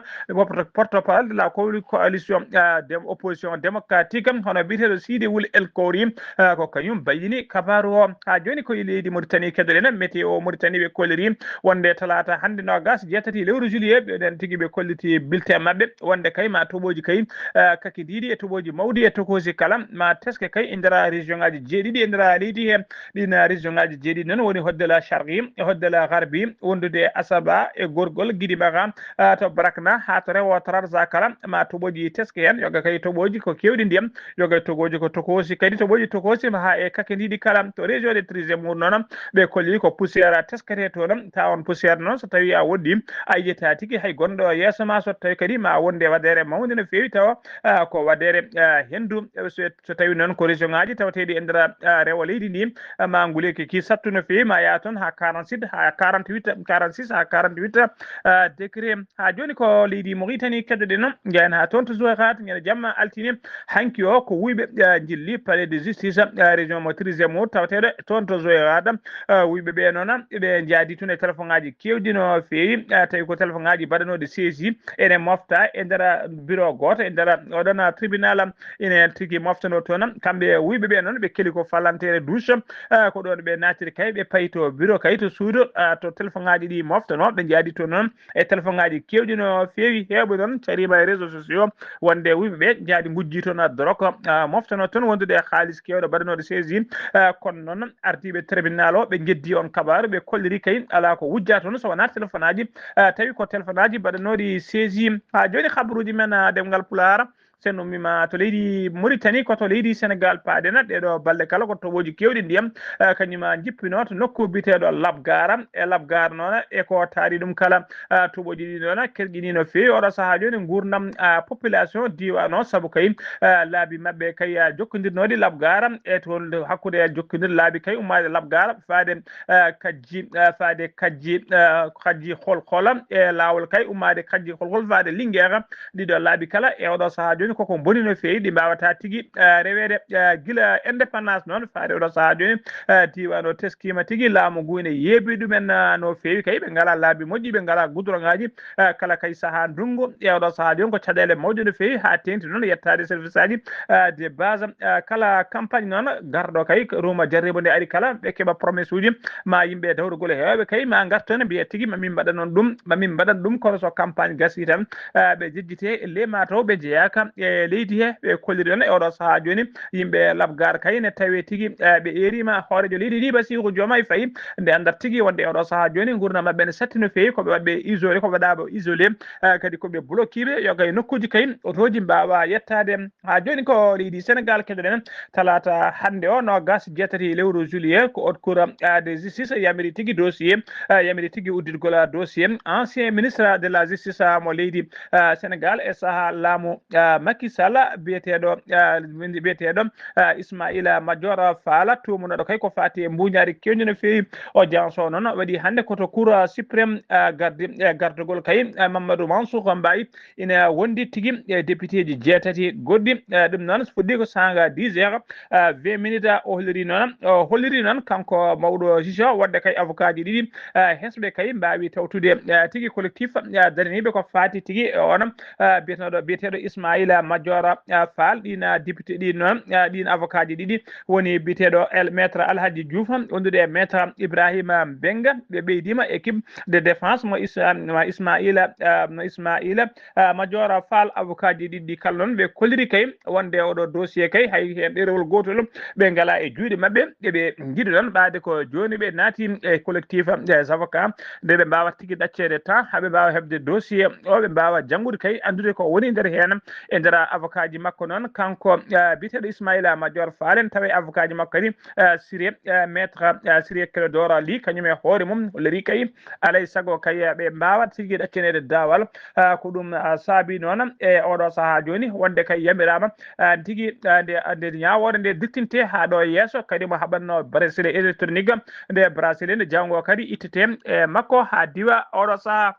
porte parole de la co- coalition, ah, de opposition démocratique, hono biyeteeɗo Sidi Wul El Kowri, ah, ko kañum bayyini kabaaru o. Haa jooni ko e leydi Mauritanie kedoɗen, météo Mauritanie ɓe kolliri wonde talaata hannde noogaas jeetati lewru juillet, ɓe ɗen tigi ɓe kolliti bulletin maɓɓe wonde kay ma toɓooji kay, ah, kakidiiɗi e toɓooji mawɗi e tokoosi kala ma teske kay e nder région ŋaaji jeeɗiɗi e nder leydi he. Ɗin région ŋaaji jeeɗiɗi noon woni Hoddala Sharqi e Hoddala Gharbi, wondude e Asaba e Gorgol, Gidi Maga, ah, to Brakna haa to rewo Trarza kala ma toɓooji teske heen. Yoga kay toɓooji ko keewɗi ndiyam, yoga toɓooji ko tokoosi kadi, toɓooji tokoosi haa e kakidiiɗi kala. To région de Trarza mum noon ɓe kolli ko poussière teskete toon, tawa on poussière noon so tawi a woɗɗi a yiyata tigi hay gonɗo yeeso ma, so tawi kadi ma wonde waɗeere mawnde no feewi tawa, ah, ko waɗeere, ah, henndu. So, so tawi noon ko région ŋaaji tawateeɗi e nder, ah, rewo leydi ndi, ah, ma nguleyki ki sattu no feewi, ma yaha toon haa quarante-six, haa quarante-huit, quarante-six haa quarante-huit, ah, degré. Haa jooni ko leydi Mauritanie keddoɗen noon, njahen haa toon to Zouérate, ñande jamma altine hanki o ko wuyɓe, ah, njilli palais de justice, ah, région mo Trarza mo tawateeɗo toon to Zouérate. Ah, wuyɓe ɓe noon ɓe njaadi toon e téléphone ŋaaji keewɗi no feewi, ah, tawi ko téléphone ŋaaji mbaɗanooɗi saisie ene mofta e nder bureau gooto e nder oɗon tribunal ene tigi moftanoo toon. Kamɓe wuyɓe ɓe noon ɓe keli ko falanteere douche, ah, ko ɗoon ɓe naatiri kay ɓe payi to bureau kay to suudu, ah, to téléphone ŋaaji ɗi moftanoo, ɓe njaadi toon noon e téléphone ŋaaji keewɗi no feewi. Heewɓe noon cariima e réseaux sociaux wonde wuyɓe ɓe njaadi ngujji toon drogue, ah, moftanoo toon wondude e haalis keewɗo mbaɗanooɗo saisie, ah, kono noon ardiiɓe tribunal o ɓe njeddi on kabaaru, ɓe kolliri kay alaa ko wujja toon so wonaa téléphone aaji, ah, tawi ko téléphone aaji mbaɗanooɗi saisie. Haa jooni kabaruuji men, ah, ɗemngal Pulaar, sen ummiima to leydi Mauritanie ko to leydi Sénégal paaɗen. Ɗeeɗo balɗe kala ko toɓooji keewɗi ndiyam, ah, kañum jippinoo to nokku biyeteeɗo Labgara. E Labgara noon e ko taari ɗum kala, ah, toɓooji ɗi noon kerƴinii no feewi oɗo sahaa jooni nguurndam, ah, population diiwaan o, sabu kay, ah, laabi maɓɓe kay, ah, jokkondirnooɗi Labgara e toon hakkunde jokkondirɗi laabi kay ummaade Labgara faade, ah, Kajji, ah, faade Kajji, ah, Kajji Holhola e laawol kay ummaade Kajji Holhola faade Linguère. Ɗiɗo laabi kala e oɗo sahaa jooni koko boni no feewi, ɗi mbaawataa tigi, ah, reweede, ah, gila indépendance noon faade oɗo sahaa jooni, ah, diiwaan o teskiima tigi, laamu ngu ene yeebi ɗumen, ah, no feewi kay, ɓe ngalaa laabi moƴƴi, ɓe ngalaa goudron ŋaaji, ah, kala kay sahaa ndunngu. E oɗo sahaa jooni ko caɗeele mawɗe no feewi haa teeŋti noon yettaade service aaji, ah, de base, ah, kala campagne noon garɗo kay ruuma jarribo nde ari kala ɓe keɓa promesse uji ma yimɓe dawrugol e heewɓe kay ma ngartoon mbiya tigi ma min mbaɗanon ɗum, ma min mbaɗan ɗum, kono so campagne gasi tan, ah, ɓe jejjite e ley ma taw ɓe jeyaaka e leydi he. Ɓe kolliri noon e oɗo sahaa jooni yimɓe Labgar kay ne tawe tigi, ah, ɓe eerima hooreejo leydi ndi Bassirou Diomaye Faye, nde anndata tigi wonde e oɗo sahaa jooni nguurndam maɓɓe ne satti no feewi, ko ɓe waɗɓe isolé, ko ɓe ɗaɓo isolé, ah, kadi ko ɓe bloqué ɓe yoga e nokkuuji kay otooji mbaawa yettaade. Haa jooni ko leydi Sénégal keɗoɗen talaata hannde o noogaas jeetati lewru juillet ko haute cour, ah, de justice yamiri tigi dossier, ah, yamiri tigi uddirgol, ah, dossier ancien ministre de la justice, ah, mo leydi, ah, Sénégal e sahaa laamu, ah, Macky Sall biyeteeɗo, ah, biyeteeɗo, ah, Ismaïla Madior Fall tuumunooɗo kay ko faati e mbuuñaari keewndi no feewi. Audience o noon waɗi hannde ko to cour, ah, suprême, ah, gardi, eh, gardagol kay, ah, Mamadou Mansour Mbaye ina wondi tigi e député ji jeetati goɗɗi. Eh, ɗum noon fuɗɗi ko saanga dix heures, eh, vingt minutes, o holliri noon, o holliri noon kanko mawɗo juge o, wonde kay avocat ji ɗiɗi, eh, hesɓe kay mbaawi tawtude, eh, tigi collectif, eh, daraniiɓe ko faati tigi e on, eh, biyeteeɗo, biyeteeɗo Ismaïla Madior, eh, Fall. Ɗin, eh, député ɗin noon, eh, ɗin avocat ji ɗiɗi woni biyeteeɗo El Maître Alhaji Diouf, wondude e Maître Ibrahima Mbengue. Ɓe ɓeydiima équipe de défense mo Is-, mo Ismaïla, eh, mo Ismaïla, ah, Madior Fall, avocat ji ɗiɗi kala noon ɓe kolliri kay wonde oɗo dossier kay hay heen ɗerewol gootol ɓe ngalaa e juuɗe maɓɓe, eɓe njiɗi noon ɓaade ko jooni ɓe naati e collectif des avocats nde ɓe mbaawa tigi ɗacceede temps haa ɓe mbaawa heɓde dossier o, ɓe mbaawa janngude kay anndude ko woni nder heen e Sera avocat ji makko noon, kanko, eh, biyeteeɗo Ismaila Madior Fall, en tawi avocat ji makko kadi, eh, Siré, eh, maître, eh, Siré Clédor Ly, kañum e hoore mum, o lori kay, alay sago kay, eh, ɓe mbaawa tigi ɗaccaneede daawal. Eh, ko ɗum, eh, saabi noon e oɗo sahaa jooni, wonde kay yamiraama, eh, tigi, eh, nde, nde ñaawoore nde dirtinte haa ɗo yeeso, kadi mo haɓatno bracelet électronique, nde bracelet nde jawngo kadi ittete e makko haa diwa oɗo sahaa.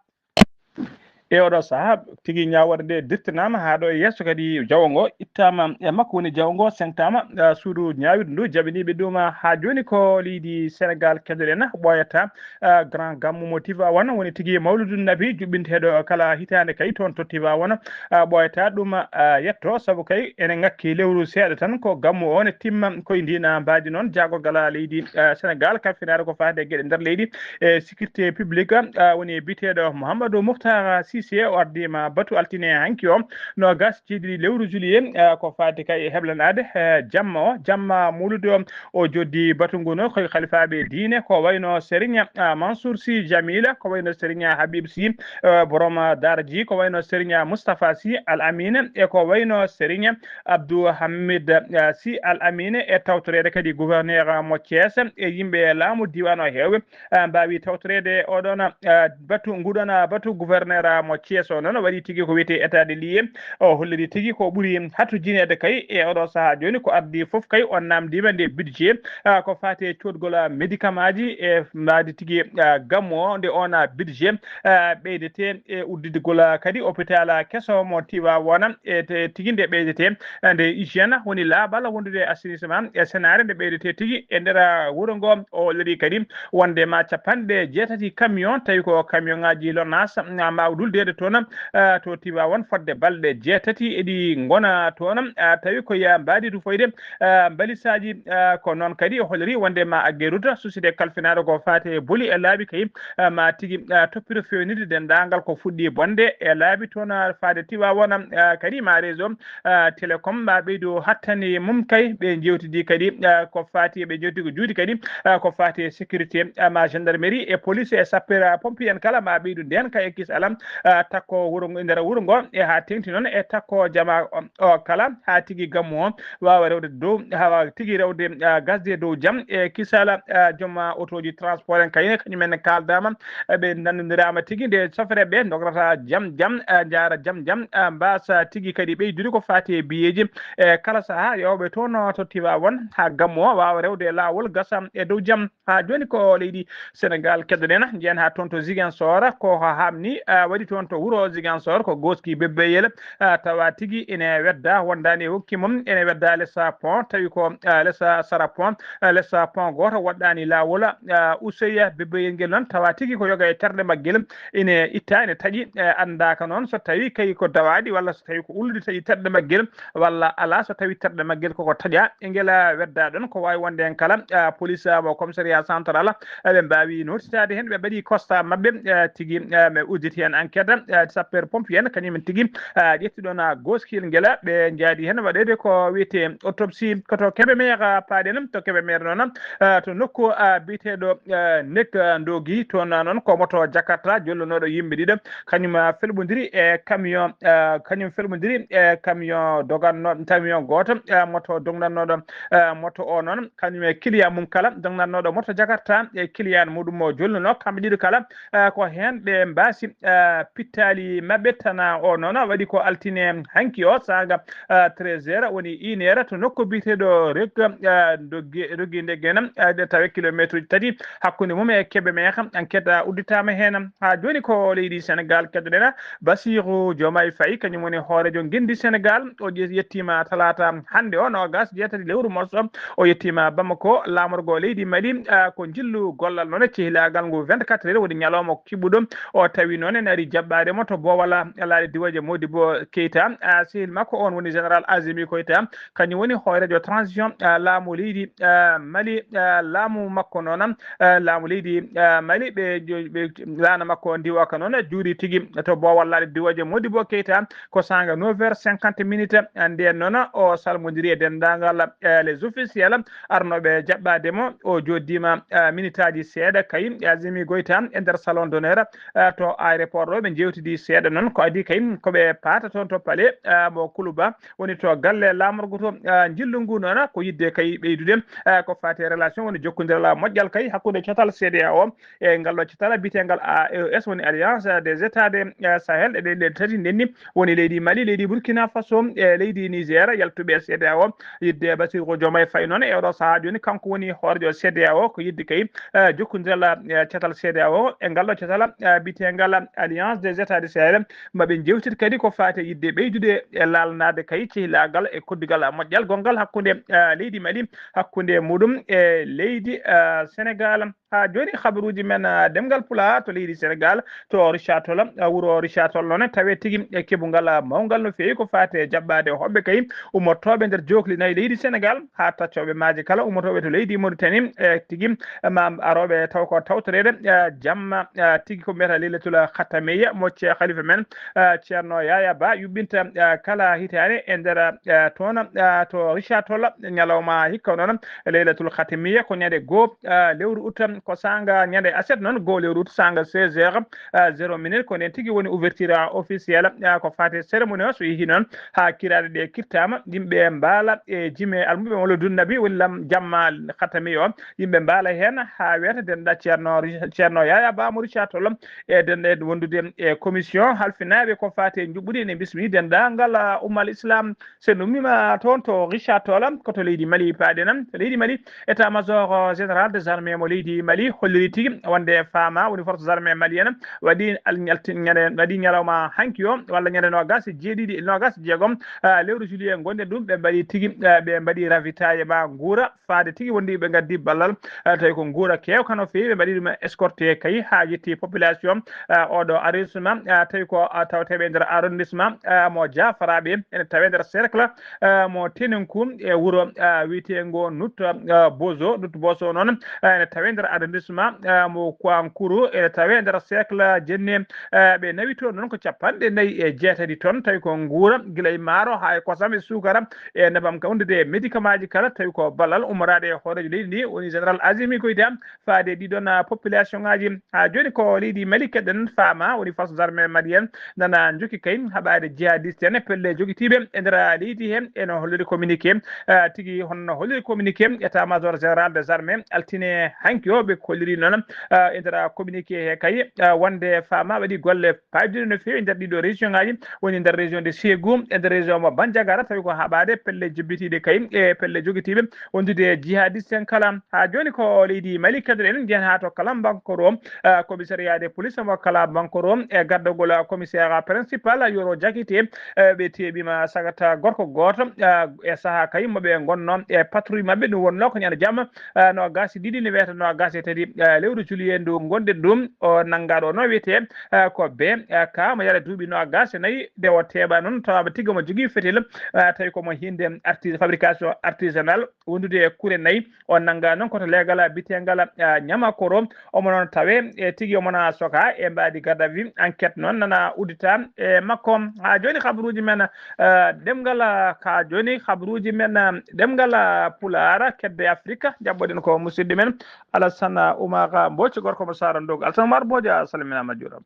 E oɗo sahaa, tigi ñaawoore nde dirtinaama haa ɗo e yeeso, kadi jawo ngo ittaama e makko, woni jawo ngo seŋtaama, ah, suudu ñaawirdu ndu, jaɓaniiɓe ɗum, ah, haa jooni ko leydi Senegaal kedoɗen, ɓooyata, ah, Grand Gammu mo Tivaouane, woni tigi Mawludu Nabi, juɓɓinteeɗo kala hitaande kay toon to Tivaouane, ah, ɓooyata ɗum, ah, yetto, sabu kay ene ŋakki lewru seeɗa tan ko gammu o ne timma, koye ndiina mbaadi noon jaagorgal leydi, ah, Senegaal, kalfinaare ko faati e geɗe nder leydi, e sécurité publique, ah, woni biyeteeɗo Mouhamadou Mouhtar Cissé, o ardiima batu altine hanki o, noogas jeeɗiɗi lewru juillet, ah, ko faati kay e heblanaade, eh, jamma o, jamma mawludu o, o joddi batu ngu no koye halifaaɓe diine, ko wayno Serigne, ah, Mansour Sy Djamila, ko wayno Serigne Habib Sy, eh, borom daara ji, ko wayno Serigne Moustapha Sy Al Amine, e ko wayno Serigne Abdou Hamid, eh, Sy Al Amine, e tawtoreede kadi gouverneur mo Thiès, e yimɓe laamu diiwaan o heewɓe, ah, mbaawi tawtoreede oɗon, ah, batu, nguɗon, ah, batu gouverneur, ah, mo Thiès o noon waɗi tigi ko wiyetee état de lieu. O holliri tigi ko ɓuri hatujineede kay e oɗo sahaa jooni ko ardii fof kay o naamndiima nde budget, ah, ko faati e coodgol, ah, médicament ji e mbaadi tigi, ah, gammu o nde oon, ah, budget, ah, ɓeydetee e udditgol, ah, kadi hôpital, ah, keso mo Tivaouane e te-, tigi nde ɓeydetee nde hygiène woni laaɓal wondude e assainissement e senaare nde ɓeydetee tigi e nder, ah, wuro ngo. O holliri kadi wonde ma capanɗe jeetati camion, tawi ko camion ŋaaji Lonase, ah, mbaawa duldeede toon, ah, to Tivaouane fodde balɗe jeetati eɗi ngona toon, ah, tawi ko ya mbaadi tufoyde, ah, mbalisaaji, ah, ko noon kadi o holliri wonde ma Ageroute, société kalfinaaɗo ko faati e boli e laabi kay, ah, ma tigi, ah, toppito feewnirde denndaangal ko fuɗɗi bonde e laabi toon, ah, faade Tivaouane, ah, kadi ma réseau, ah, télécom ma ɓeydu hattani mum kay. Ɓe njeewtidi kadi, ah, ko faati, ɓe njeewti ko juuti kadi, ah, ko faati e sécurité, ah, ma gendarmerie e police e sapeur, ah, pompier en kala ma ɓeydu ndeen kay e kis alam, ah, takko wuro ngo, nder wuro ngo e haa teŋti noon e takko jama o, o kala haa tigi gammu o waawa rewde dow, haa waawa tigi rewde, ah, gasde dow jam e kisala, ah, joom, ah, otooji transport en kayne kañum en kaaldaama, eh, ɓe nanndondiraama tigi nde sofere ɓe ndograta jam jam, eh, njaara jam jam, eh, mbaasa tigi kadi ɓeydude ko faati e biyeeji, e kala sahaa yawɓe toon to Tivaouane haa gammu o waawa rewde e laawol gasa e dow jam. Haa jooni ko leydi Senegaal keddoɗen, njehen haa toon to Ziguinchor, ko haa haamni, ah, waɗi toon to wuro Ziguinchor, ko gooski Bébéyel, ah, tawa tigi ene wedda, wondaani e wokki mum, ene wedda lesa pont, tawi ko, ah, lesa sara pont, ah, lesa pont gooto waɗɗaani laawol, ah, Oussouye Bébéyel ngel noon, tawa tigi ko yoga e terɗe maggel, ene itta, ene taƴi, eh, anndaaka noon so tawi kay ko dawaaɗi walla so tawi ko ullude taƴi terɗe maggel, walla alaa so tawi terɗe maggel koko taƴa e ngela wedda ɗon. Ko waawi wonde heen kala, ah, police, ah, mo commissariat central, ah, ɓe mbaawi nootitaade heen, ɓe mbaɗi constat maɓɓe, ah, tigi, ah, ɓe udditi heen enquête, ah, sapeur pompier en kañum en tigi, ah, ƴetti ɗon, ah, gooskil ngela, ɓe njaadi heen waɗeede ko wiyetee autopsie ko to Kébémer, ah, paaɗen to Kébémer noon, ah, to nokku, ah, biyeteeɗo, ah, Nek, ah, Ndogi toon, ah, noon ko moto Jakarta jollonooɗo yimɓe ɗiɗo, kañum, ah, felɓondiri e camion, ah, kañum felɓondiri e camion doganno, camion gooto, ah, moto dognannooɗo, ah, moto o noon, kañum e client mum kala, dognannooɗo moto Jakarta e client muɗum mo jolluno, kamɓe ɗiɗo kala, ah, ko heen ɓe mbaasi, ah, pittaali maɓɓe. Tana o noon waɗi ko altine hanki o, saaga, ah, treize heures, woni une heure, to nokku biyeteeɗo Reg, ah, doggi, doggi nde gena, ah, ɗe tawe kilometre uji tati hakkunde mum e Kébémer. Enquête, ah, udditaama heen. Haa jooni ko leydi Senegaal keddoɗen, Bassirou Diomaye Faye, kañum woni hooreejo ngenndi Senegaal. O je-, yettiima talaata hannde o, noogas jeetati lewru morso. O yettiima Bamako, laamorgo leydi Mali, ah, ko njillu gollal noon e cehilaagal ngu vingt-quatre heures, woni ñalawma kiɓɓuɗo. O tawi noon ene ari jaɓɓaade mo to Boowal, ah, laaɗe diwaje Modibo Keita. Ah, sehil makko on woni Général Azimi Koita, kañum woni hooreejo transition, ah, laamu leydi, ah, Mali, ah, laamu makko noon, ah, laamu leydi, ah, Mali, ɓe jo-, ɓe laana makko ndiwaka noon juuri tigi to Boowal laaɗe diwaje Modibo Keita, ko saanga neuf heures cinquante minutes. Nden noon o salmondiri e denndaangal, eh, les officiels arnooɓe jaɓɓaade mo. O jooɗdiima, eh, minitaaji seeɗa kay, Azimi Goïta e nder salon d'honneur, eh, to aéroport ɗo. Njeewtidi seeɗa noon ko adii kay ko ɓe paata toon to palais, ah, mo Kuluba woni to galle laamorgo to, ah, njillu ngu noon ko yiɗde kay ɓeydude, ah, ko faati e relation woni jokkondiral moƴƴal kay hakkunde catal C D A O e ngal ɗo catal biyeteengal A E S woni Alliance des États de, ah, Sahel. Ɗe ɗe tati ndenni woni leydi Mali, leydi Burkina Faso e leydi Niger yaltuɓe C D A O. Yiɗde Bassirou Diomaye Faye noon e oɗo sahaa jooni kanko woni hoorejo C D A O ko yiɗde kay, eh, jokkondiral, eh, catal C D A O e ngal ɗo catal, eh, biyeteengal Alliance des États du Sahel. Maɓe njewtit kadi ko faati e yiɗde ɓeydude e laalnaade kay cehilaagal e koddigal moƴƴal gonngal hakkunde, eh, leydi Mali, hakkunde muɗum e leydi, eh, Sénégal. Haa jooni, habaruuji men, ah, ɗemngal Pulaar to leydi Senegaal, to Richard Toll, ah, wuro Richard Toll noon, tawee tigi e keɓungal, ah, mawngal no feewi ko faati e jaɓɓaade hoɓɓe kay ummotooɓe nder jookli nayi leydi Senegaal, haa taccooɓe maaje kala ummotooɓe to leydi Mauritanie, e tigi, eh, ma arooɓe taw ko tawtoreede, eh, jamma, eh, tigi ko mbiyata Leylatul Khatamiya mo Cheikh Khalifa men, eh, Ceerno Yaya Ba yuɓɓinta, eh, kala hitaande e nder, eh, toon, eh, to Richard Toll, ñalawma hikka noon, Leylatul Khatamiya ko ñande goo, ah, lewru août, ko saanga ñande aset noon, goo lewru août, saanga seize heures, ah, zéro minute, ko nden tigi woni ouverture, ah, officielle, ah, ko faati cérémonie o. So yehi noon haa kiraaɗe ɗe kirtaama, yimɓe mbaala e jime almuɓe walla dunnabi woni lam jamma Khatamiya o, yimɓe mbaala heen haa weeta denɗa Ceerno Ri-, Ceerno Yaya Ba mo Richard Toll e denɗe wondude e commission halfinaaɓe ko faati e njuɓɓudi ene bismi denɗa ngal, ah, ummal Islam. So en ummiima toon to Richard Toll, ko to leydi Mali paaɗen. To leydi Mali, état-major général des armées mo leydi Mali holliri tigi wonde faamaa woni forces armées maliennes waɗi al-, ñalti-, ñande, waɗi ñalawma hanki o, walla ñande noogas e jeeɗiɗi, noogas e jeegom, ah, lewru juillet ngonɗen ɗum, ɓe mbaɗi tigi, ah, ɓe mbaɗi ravitaillement nguura, faade tigi wonde ɓe ngaddi ballal, ah, tawi ko nguura keewka no feewi, ɓe mbaɗi ɗum escorté kay haa yetti population, ah, oɗo arrondissement, ah, tawi ko, ah, tawteeɓe e nder arrondissement, ah, mo Jaafaraaɓe, ene tawee nder cercle, ah, mo Teninku e wuro, ah, wiyeteengo Nut, ah, Bozo, Nut Bozo noon, ah, ene tawee nder arrondissement, ah, mo Kouankuru, ene tawee nder cercle Jenne, ah, ɓe nawi toon noon ko capanɗe nayi e jeetati tonnes, tawi ko nguura gila e maaro haa e kosam e suukara e nebam ka wondude e médicament ji kala, tawi ko ballal ummoraade e hooreejo leydi ndi woni général Azimi Goïta, faade ɗiɗon, ah, population ngaji. Haa jooni ko leydi Mali keɗen faama woni forces armées maliennes nana jokki kay haɓaade jihadiste en e pelle jogitiiɓe e nder leydi he ene holliri communiqué, ah, tigi honno holliri communiqué état-major général des armées altine hanki o. Ɓe kolliri noon, ah, e nder communiqué he kay, ah, wonde faama waɗi golle paydude no feewi nder ɗiɗo région ngaji woni nder région de Ségou e nder région mo Bandiagara, tawi ko haɓaade pelle jobbitiiɗe kay e pelle jogitiiɓe wondude e jihadiste en kala. Haa jooni ko leydi Mali keɗoɗen, njiyen haa to Kalambankoro, eh, commissariat de police mo Kalambankoro e gardagol commissaire principal Yoro Diakité, eh, ɓe teeɓiima sagata gorko gooto, eh, e sahaa kay mo ɓe ngonno e patrouille maɓɓe, ɗum wonnoo ko ñande jamma, eh, noogas e ɗiɗi ne wiyata noogas e tati, eh, lewru juillet ndu ngonɗen ɗum, o nanngaaɗo no wiyetee, eh, ko B, eh, ka mo yara duuɓi noogas e nayi, nde o teeɓa noon tawaama tigi mo jogii fetel, eh, tawi ko mo hinnde artis-, fabrication artisanal wondude e kure nayi. O nannga noon ko to leegal biyeteengal, ah, Ñamakoro. Omo noon tawe e tigi omo na soka e mbaadi garde à vue. Enquête noon nana uddita e makko. Haa jooni kabaruuji men, ah, ɗemngal, ah, ka jooni kabaruuji men, ah, ɗemngal, ah, Pulaar, kedde Afrika. Jaɓɓoɗen ko musidɗo men Alassane Oumar Mbodj, gorko mo Saara Ndogo. Alassane Oumar Mbodj, a salminaama, a juuraama.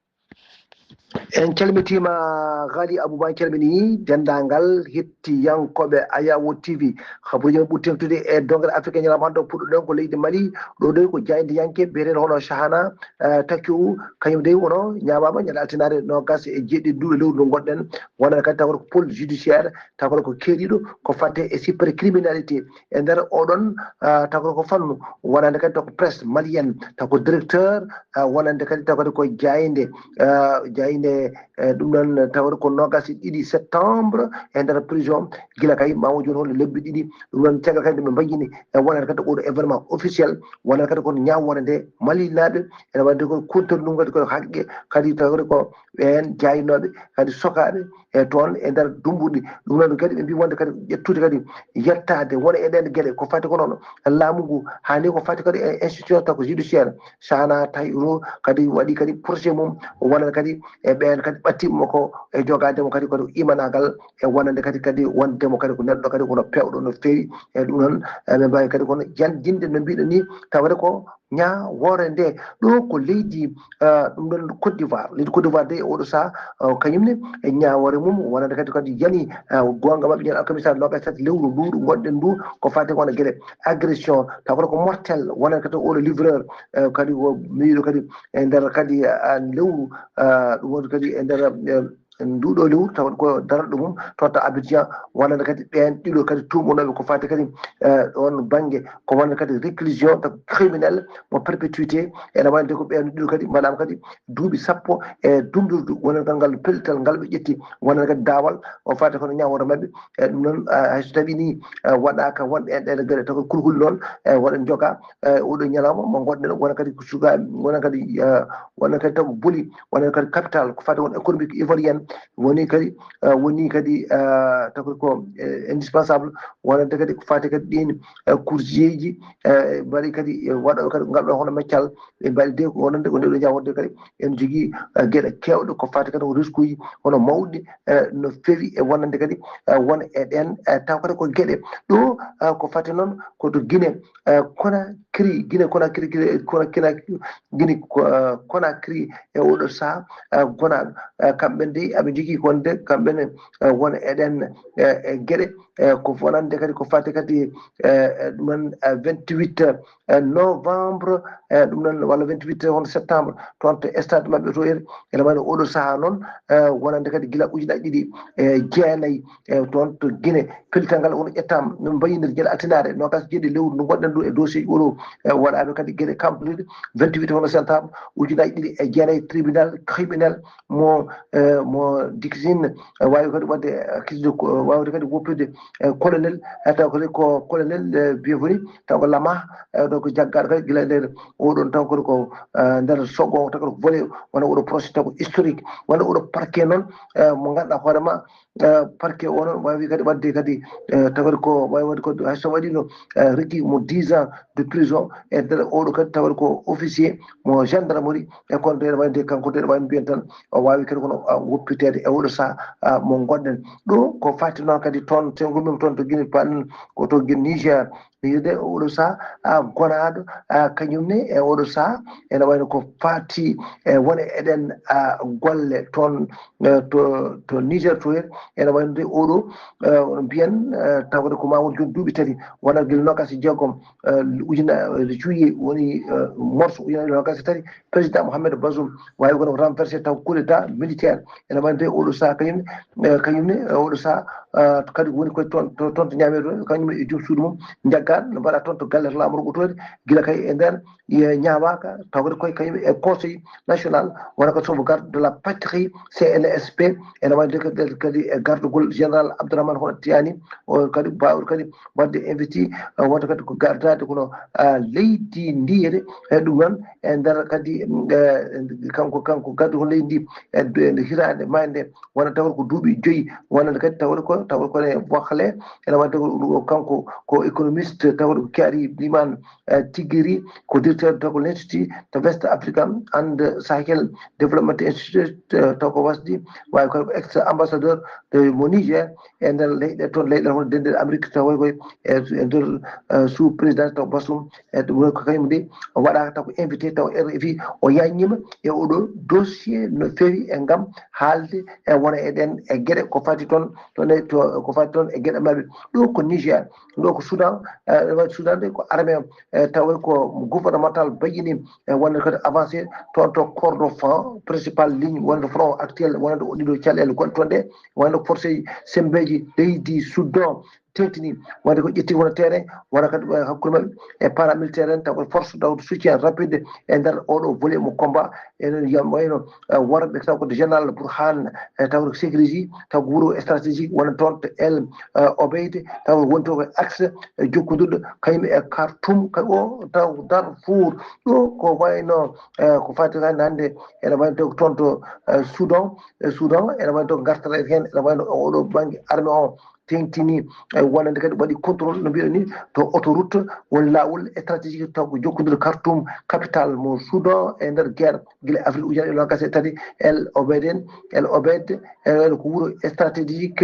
En calmitiima, Ghali Abouba, en calminii denndaangal hettiyankooɓe Ayawo T V. Habaruuji men ɓuri teeŋtude e dongre Afrique ñalawma hannde o puɗɗo-ɗen ko leydi Mali. Ɗo ɗoy ko jaayndiyanke biyeteeɗo hono Shahana, eh, Takiou, kañum dey wono ñaamaama ñande altinaare noogas e jeeɗiɗi ndu e lewru ndu ngonɗen. Wonande kadi taw ko pôle judiciaire, taw ko keeriiɗo ko fatte e cybercriminalité. E nder oɗon, ah, taw ko fannu wonande kadi taw ko presse malienne, taw ko directeur, ah, wonande kadi taw kadi ko jaaynde, ah, jaaynde, eh, ɗum ɗon tawde ko noogas e ɗiɗi septembre e nder prison, gila kay ma o jooni hol lebbi ɗiɗi. Ɗum ɗon caggal kadi ɓe mbañjini e wonande kadi oɗo événement officiel, wonande kadi kono ñaaw wonande Malinaaɓe, ene waɗde ko kuntorde ɗum kadi ko haqqe, kadi tawde ko ɓeen jaaynooɓe kadi sokaaɓe e toon e nder Dumbuɗi. Ɗum noon kadi ɓe mbii wonde kadi ƴettude kadi yettaade wona e ɗeen geɗe ko fati ko noon laamu ngu, haa ni ko fati kadi e institution taw ko judiciaire. Sana Tahirou kadi waɗi kadi procès mum, wonande kadi e ɓeen kadi ɓattiima ko e jogaade mo kadi kadi imanaagal e wonande kadi kadi wonde mo kadi ko neɗɗo kadi kono peewɗo no feewi. E ɗum noon, e, ɓe mbaawi kadi kono janjinde no mbiɗen ni, tawde ko ñaawoore nde. Ɗo ko leydi, ah, ɗum ɗon Côte d'Ivoire. Leydi Côte d'Ivoire de, oɗo saha, ah, kañum ne, e ñaawoore mum, wonande kadi, kadi yani, ah, goonga maɓɓe, ñande alkamisa noogaas tati lewru ndu, ndu ngonɗen ndu, ko faati wona geɗe agression, taw kono ko mortel, wonande kadi oɗo livreur, eh, kadi o meyiɗo kadi e nder kadi, ah, lewru, ah, ɗum woni kadi e nder, eh, nduɗo lewru, tawa ko darɗo mum totta Abidjan, wonande kadi ɓeen ɗiɗo kadi tuumunooɓe ko faati kadi, eh, on bannge, ko wonande kadi réclusion criminelle mo perpétuité, ene wayde ko ɓeen ɗiɗo kadi mbaɗaama kadi duuɓi sappo e dumdurdu, wonande kadi ngal pellital ngal ɓe ƴetti, wonande kadi daawal o faati kono ñaawoore maɓɓe. E ɗum noon, ah, hay so tawi ni, ah, waɗaaka wonɓe en ɗeɗo geɗe, taw ko kulhuli noon, eh, waɗa joga, eh, oɗo ñalawma mo ngonɗen, wona kadi ko sukaaɓe, wona kadi, eh, wona kadi taw ko boli, wona kadi capital, ko faati won économique ivoirienne, woni kadi, eh, woni kadi, eh, taw ko, eh, indispensable, wonande kadi ko faati kadi ɗin, eh, coursier ji, eh, mbaɗi kadi, eh, waɗa kadi ngal ɗo hono meccal, ɓe mbaɗi de ko wonande ko nde ɗo jaworde kadi, en jogii, eh, geɗe kewɗe ko faati kadi ko risque uji hono mawɗi, eh, no fewi e wonande kadi, eh, won e ɗen, eh, taw kadi ko geɗe ɗo, eh, ko faati noon ko to Guinée, eh, Conakry, Guinée Conakry, Guinée Conakry, Guinée, eh, Conakry e oɗo saha, eh, gonaaɗo, eh, kamɓe de aɓe jogii ko wonde kamɓe ne, eh, won e ɗen, eh, e geɗe, eh, ko wonande kadi ko faati kadi, eh, eh, ɗum noon, eh, vingt-huit, eh, novembre, eh, ɗum noon walla vingt-huit hono septembre, toon to stade maɓɓe to en, ene wayno oɗo saha noon, eh, wonande kadi gila ujunaaji ɗiɗi e jeenayi, eh, toon to Guinée, pellital ngal woni ƴettaama, no mbayinir gila altinaare, noogaas e jeeɗiɗi lewru ndu ngonɗen ndu e dossier oɗo, eh, waɗaaɓe kadi geɗe kampuliɗe, vingt-huit hono septembre, ujunaaji ɗiɗi e jeenayi, tribunal criminel mo, eh, mo Dixine, eh, waawi kadi waɗde, eh, accusé ko, waawde kadi woppude, eh, colonel, eh, taw kadi ko colonel, eh, Bienvenu, taw ko Lama, eh, ɗo ko jaggaaɗo kadi gila e nder oɗon taw kadi ko, eh, nder sogo, taw kadi ko volet, wona oɗo procès taw ko historique, wona oɗo parquet noon, eh, mo ngannduɗaa hoore ma, eh, parquet o noon waawi kadi waɗde kadi, eh, taw kadi ko waawi waɗde ko hay so waɗino, eh, rigi mo dix ans de prison, e nder oɗo kadi taw kadi ko officier mo gendarmerie, e kono ɗeɗo wayde kanko ɗeɗo wayde mbiyen tan o waawi kadi kono, ah, woppiteede e oɗo saha, ah, mo ngonɗen. Ɗo ko faati noon kadi toon, so en ngummiima toon to Guinée, paɗen ko to Guinée, Niger, Niger de oɗo saha, ah, gonaaɗo, ah, kañum ne e oɗo saha ene wayno ko faati e wone eɗen, ah, golle toon, eh, to, to Niger to en, ene wayno de oɗo, eh, no mbiyen, eh, tawde ko ma won jooni duuɓi tati, wona gila noogaas e jeegom, eh, ujuna, eh, juillet woni, eh, mars ujunaaji noogaas e tati, président Mohamed Bazoum waawi kono renversé taw coup d'état militaire. Ene wayno de oɗo saha kañum, eh, kañum ne, eh, oɗo saha, eh, kadi woni koye toon, to, toon to Niamey to, kañum e joom suudu mum, njaggaan no mbaɗa toon to galle laamu roɓotoore, gila kay e nder, eh, ñaawaaka, taw kadi koye kañum e conseil national, wona ko sauvegarde de la patrie, C N S P, ene wayno de kadi, kadi e gardugol général Abdourahmane Hono Tiani, o kadi baawɗo kadi waɗde investi, eh, wonta kadi ko gardaade kono, ah, leydi ndi ene, e ɗum noon e nder kadi, mm, eh, kanko, kanko gadduɗo leydi ndi e, e hitaande maayde nde, wona tawde ko duuɓi joyi, wonande kadi tawde ko, tawde ko ne Boxle, ene waɗde ko ɗum o kanko ko économiste, tawde ko Kiari Liman, eh, Tigiri, ko directeur taw ko l'Institut de West Africa and Sahel Development Institute, eh, taw ko wasdi, waawi ko ex ambassadeur de mo Niger, e nder leyɗe toon, leyɗe hono denɗe Amérique taw koye, koye e, e nder, eh, sous présidence taw Bazoum, e ɗum woni ko kañum de o waɗaaka taw ko invité taw R F I o yaññima e oɗo dossier no fewi e ngam haalde e wona e ɗen e geɗe ko fati toon, toon e to, ko fati toon e geɗe maɓɓe. Ɗo ko Niger, ɗo ko Soudan, eh, Soudan de ko armée, eh, tawa ko gouvernemental bayyini e wonde kadi avancé toon to Kordofan, principal ligne wonde front actuel wonde o ɗiɗo caɗeele gonɗe toon ɗe, wonde forcé sembeji leydi Soudan teŋtini, wonde ko ƴetti wona terrain, wona kadi, eh, hakkunde maɓɓe e paramilitaire en, taw ko force taw soutien rapide e nder oɗo volet mo combat, enen yam wayno, eh, worɓe taw ko général Bourhan, e taw ko sécurité, taw ko wuro stratégique wona toon to El, eh, Obeid, taw woni to ko axe, eh, jokkodirɗo kañum e Khartoum, kadi o taw Darfour, ɗo ko wayno, eh, ko fati hannde hannde ene wayno taw ko toon to, eh, Soudan, eh, Soudan, ene wayno taw ko gartata heen, ene wayno oɗo bannge armée o, teŋtini, wonande kadi waɗi contrôle no mbiɗen ni to autoroute, woni laawol stratégique taw ko jokkondiral Khartoum, capitale mo Soudan, e nder guerre gila avril ujunere e nogas e tati. El Obed en, El Obed, e ko wuro stratégique,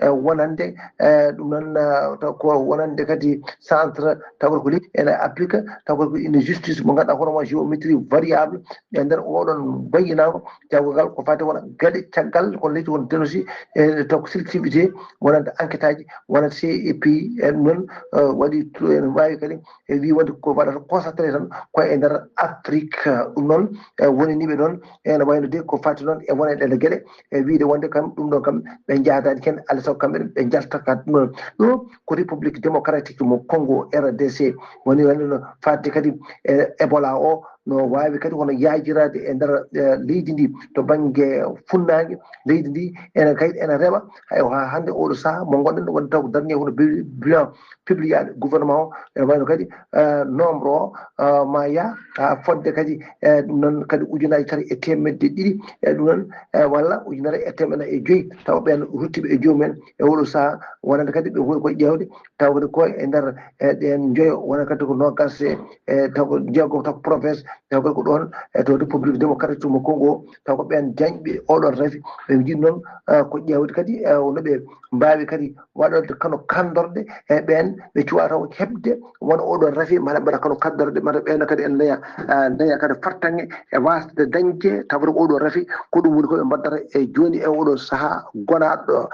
e wonande, e ɗum noon, e taw ko wonande kadi centre taw ko leydi ene Afrique, taw ko ine justice mo ngannduɗaa hono ma géométrie variable e nder oɗon mbayinaango jawgal ko fate wona gaɗe caggal ko leydi won denosi e taw ko selectivité wonande enquête aji wonande C E P. E ɗum noon, e waɗi ene waawi kadi e wi wonde ko waɗata concentré tan ko e nder Afrique. Ɗum noon, e woni niɓe noon ene wayno de ko fati noon e wonande ɗe geɗe e wiide wonde kam ɗum ɗo kam ɓe jaadani ken alaa sago kamɓe ɓe jalta ka ɗum ɗo. Ɗo ko République Démocratique mo Congo, R D C, woni wonde no fadde kadi e Ebola o no waawi kadi hono yaajiraade e nder, e, leydi ndi to bannge funnaange leydi ndi ene kay ene rewa hay ha hannde oɗo saha mo ngonɗen wonde taw ko darni hono bi- bilan publiyaɗo gouvernement o ene wayno kadi, e, nombre o, e, ma ya ha fodde kadi, e, ɗum noon kadi ujunaaji tati e teemedde ɗiɗi e ɗum noon, e, walla ujunere e teemedde e joyi taw ɓen ruttiɓe e jomumen e oɗo saha wonande kadi ɓe woni koye ƴeewde taw kadi ko e nder, e, ɗen joyo wona kadi ko nogas e, e taw ko jeego taw ko province taw kadi ko ɗon e to République Démocratique mo Congo taw ko ɓen jañɓe oɗon rafi ɓe njiɗi noon, e, ko ƴeewde kadi, e, no ɓe mbaawi kadi waɗorde kano kanndorɗe e ɓeen ɓe cuwaa taw heɓde wona oɗo rafi mbaɗa mbaɗa kano kanndorɗe mbaɗa ɓeen kadi en ndeya, e, ndeya kadi fartaŋŋe e waasde dañde tawde oɗo rafi ko ɗum woni ko ɓe mbaddata e jooni e oɗo sahaa gonaaɗo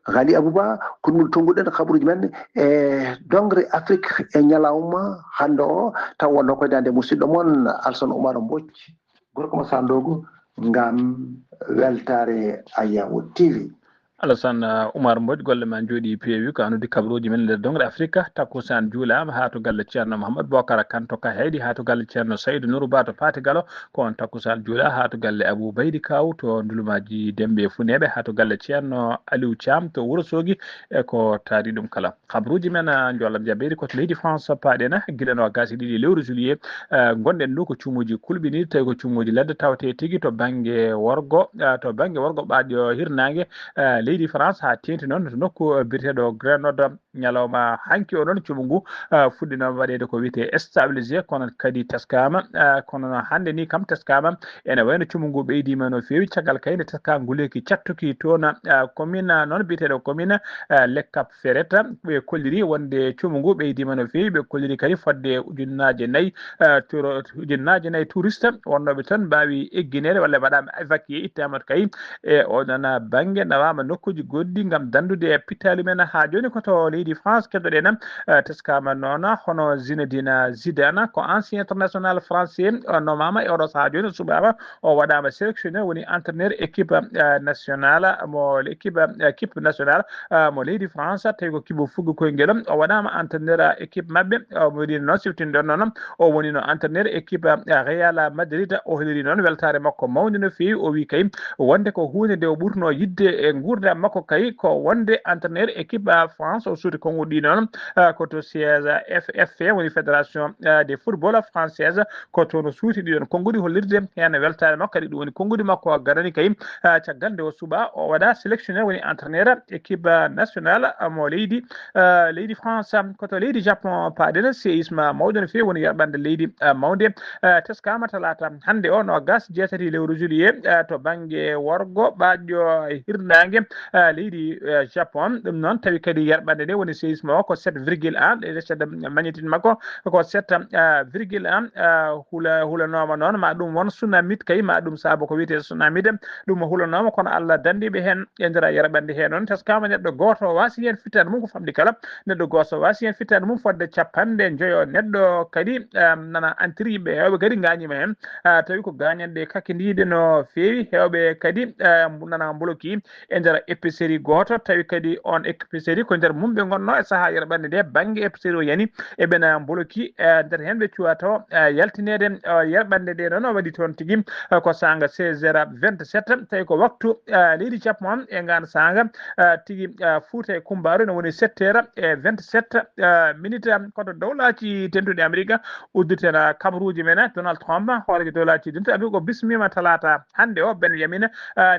Ghali Abouba. Ko ɗum tonguɗen kabaruuji men e dongre Afrique e ñalawma hannde o taw wonno ko daande musidɗo mon Alsan Oumar Mbodj gorko mo Sandogo ngam weltaare Ayawo T V. Alassane, uh, Oumar Mbodj, golle ma njooɗi peewi ko an uddi kabaruuji men nder dongre Afrika. Takkusaan juulaama haa to galle Ceerno Mouhammad Bokara Kane to Kayhayɗi, haa to galle Ceerno Saydou Nourou Ba to Patigalo. Ko on takkusaan juula haa to galle Abou Baydi Kaw to Ndulumaaji Dembe Funeeɓe, haa to galle Ceerno Aliou Thiam to Wuro Soogi, e ko taari ɗum kala. Kabaruuji men, uh, njollam jabeeri ko to leydi France paaɗen, gila no gasi ɗiɗi lewru juillet, eh, ngonɗen ɗo ko cumuuji kulɓiniiɗi, tawi ko cumuuji ladde tawte tigi to bannge worgo, eh, to bannge worgo ɓaaɗo hirnaange, eh, leydi France, haa teeŋti noon to nokku, eh, biyeteeɗo Grenoble. Ñalawma hanki o noon cumu ngu, eh, fuɗɗinooma waɗeede ko wiyetee stabilisé, kono kadi teskaama, eh, kono hannde ni kam teskaama ene wayno cumu ngu ɓeydiima no feewi, caggal kay nde teskaangu nguleeki cattuki toon, eh, commune, eh, noon biyeteeɗo commune, eh, Le Cap Ferret. Ɓe kolliri wonde cumu ngu ɓeydiima no feewi, ɓe kolliri kadi fodde ujunnaaje nayi, eh, turo-, ujunnaaje nayi touriste wonnooɓe toon mbaawi eggineede walla mbaɗaama évacué, ittaama to kay e oɗon bannge, nawaama nokkuuji goɗɗi ngam danndude e pittaali men. Haa jooni ko to leydi France keddoɗen, eh, teskaama noon hono Zinedine Zidane, ko ancien international français, o nomaama e oɗo sahaa jooni, o suɓaama, o waɗaama sélectionneur, woni entraîneur équipe, eh, nationale mo équipe, eh, équipe nationale, eh, mo leydi France, tawi ko kibo fuggi koye ngel. O waɗaama entraîneur, eh, équipe maɓɓe, eh, mo woni noon siwtinɗon noon. O woni no entraîneur équipe, eh, Real Madrid. O holiri noon weltaare makko mawnde no feewi. O wi kay wonde ko huunde nde o ɓurno yidde e nguurndam makko kay ko wonde entraîneur équipe, eh, France. O suuti konnguɗi noon, eh, ko to siège F F F, woni Fédération, eh, de Football Française. Ko toon o suuti ɗiɗon konnguɗi hollirde heen weltaare makko, kadi ɗum woni konnguɗi makko garani kay, ah, caggal nde o suɓaa, o waɗa sélectionneur, woni entraîneur équipe, ah, nationale, ah, mo leydi, ah, leydi France. Ko to leydi Japon paaɗen, séisme mawɗo no feewi woni yerɓande leydi, ah, mawnde, ah, teskaama talaata hannde o, noogas jeetati lewru juillet, ah, to bannge worgo ɓaaɗo hirnaange, ah, leydi, ah, Japon. Ɗum noon tawi kadi yerɓande nde woni séisme o ko sept virgule un, e recette magnétique makko ko sept, ah, virgule un, ah, hula-, hulanooma noon, ma ɗum won tsunami kay, ma ɗum saabo ko wiyetee tsunami de, ɗum hulanooma, kono Allah danndiiɓe heen e nder yerɓande heen noon, teskaama neɗɗo gooto waasi heen fittaandu mum ko famɗi kala, neɗɗo gooto waasi heen fittaandu mum fodde capanɗe njoyo neɗɗo kadi, ah, nana antiri yimɓe heewɓe kadi ngaañiima heen, ah, tawi ko gaañanɗe kakindiiɗe no feewi, heewɓe kadi, ah, nana mboloki e nder épicerie gooto, tawi kadi on épicerie ko nder mum ɓe ngonno e sahaa yerɓande nde, bannge épicerie o yani e ɓena mboloki, e nder heen ɓe cuwa taw, e yaltineede, e yerɓande nde noon o waɗi toon tigi, e ko saanga seize heures vingt-sept, tawi ko waktu, e leydi Japon e ngaan saanga, e tigi, e Fuuta e Kumbaaru ene woni sept heures e vingt-sept, e minutes, koto dowlaaji dentuɗi Amerika udditena kabaruuji men, Donald Trump, hooreejo dowlaaji dentuɗi Amerika o bismiima talaata hannde o, Benjamin, e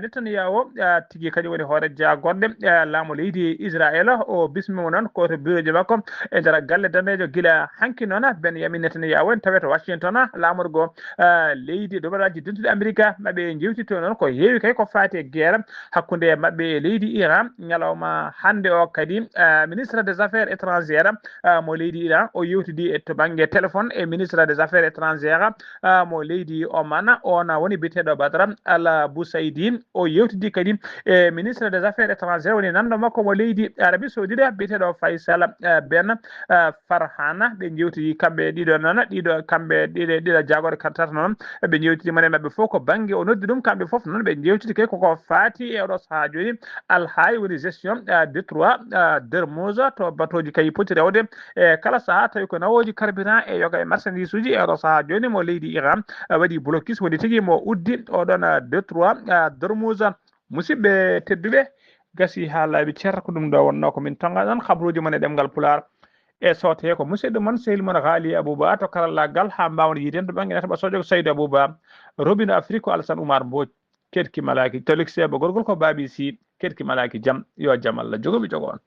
Netanyahu, e tigi kañum woni hoore jaagorɗe, eh, laamu leydi Israel. O bismiima noon ko to bureau ji makko e nder galle daneejo gila hanki noon. Benjamin Netanyahu en tawi to Washington, laamorgo, eh, leydi Dubalaaji Dentuɗi Amerika, maɓɓe njeewtito noon ko heewi kay ko faati e guerre hakkunde maɓɓe e leydi Iran. Ñalawma hannde o kadi, eh, ministre des affaires étrangères, eh, mo leydi Iran, o yewtidi e to bannge téléphone e ministre des affaires étrangères, eh, mo leydi Oman, on woni biyeteeɗo Badr Al Busaidi. O yewtidi kadi e ministre des affaires étrangères, woni nanndo makko mo leydi Arabie Saoudite, biyeteeɗo Faisal, eh, Ben, eh, Farhana. Ɓe njeewtidi kamɓe ɗiɗo noon, ɗiɗo kamɓe ɗiɗo, ɗiɗo jaagorɗe kadi tata noon. Ɓe njeewtidi mone maɓɓe fof ko bannge o noddi ɗum, kamɓe fof noon ɓe njeewtidi kay koko faati e oɗo sahaa jooni. Alhaali woni gestion, eh, détroit, eh, d'Ormuz, to batooji kay poti rewde e kala sahaa, tawi ko nawooji carburant e yoga e marchandise uji. E oɗo sahaa jooni mo leydi Iran, eh, waɗi blocus, woni tigi mo uddi oɗon, eh, détroit, eh, d'Ormuz. Musidɓe tedduɓe, gasi haa laaɓi cer, ko ɗum ɗo wonnoo ko min tongaɗon kabaruuji mon e ɗemngal Pulaar. E soote ko musidɗo mon, sehil mon Haali Abuba to karallaagal, haa mbaawen yiiden to bannge nata ɓa soƴo ko Saydu Abuba. Robino Afrik ko Alasan Umar Mbooj. Keɗki malaaki, tolik seebo gorgol ko Baabi Si. Keɗki malaaki jam, yo jam Allah jogo mi jogo on.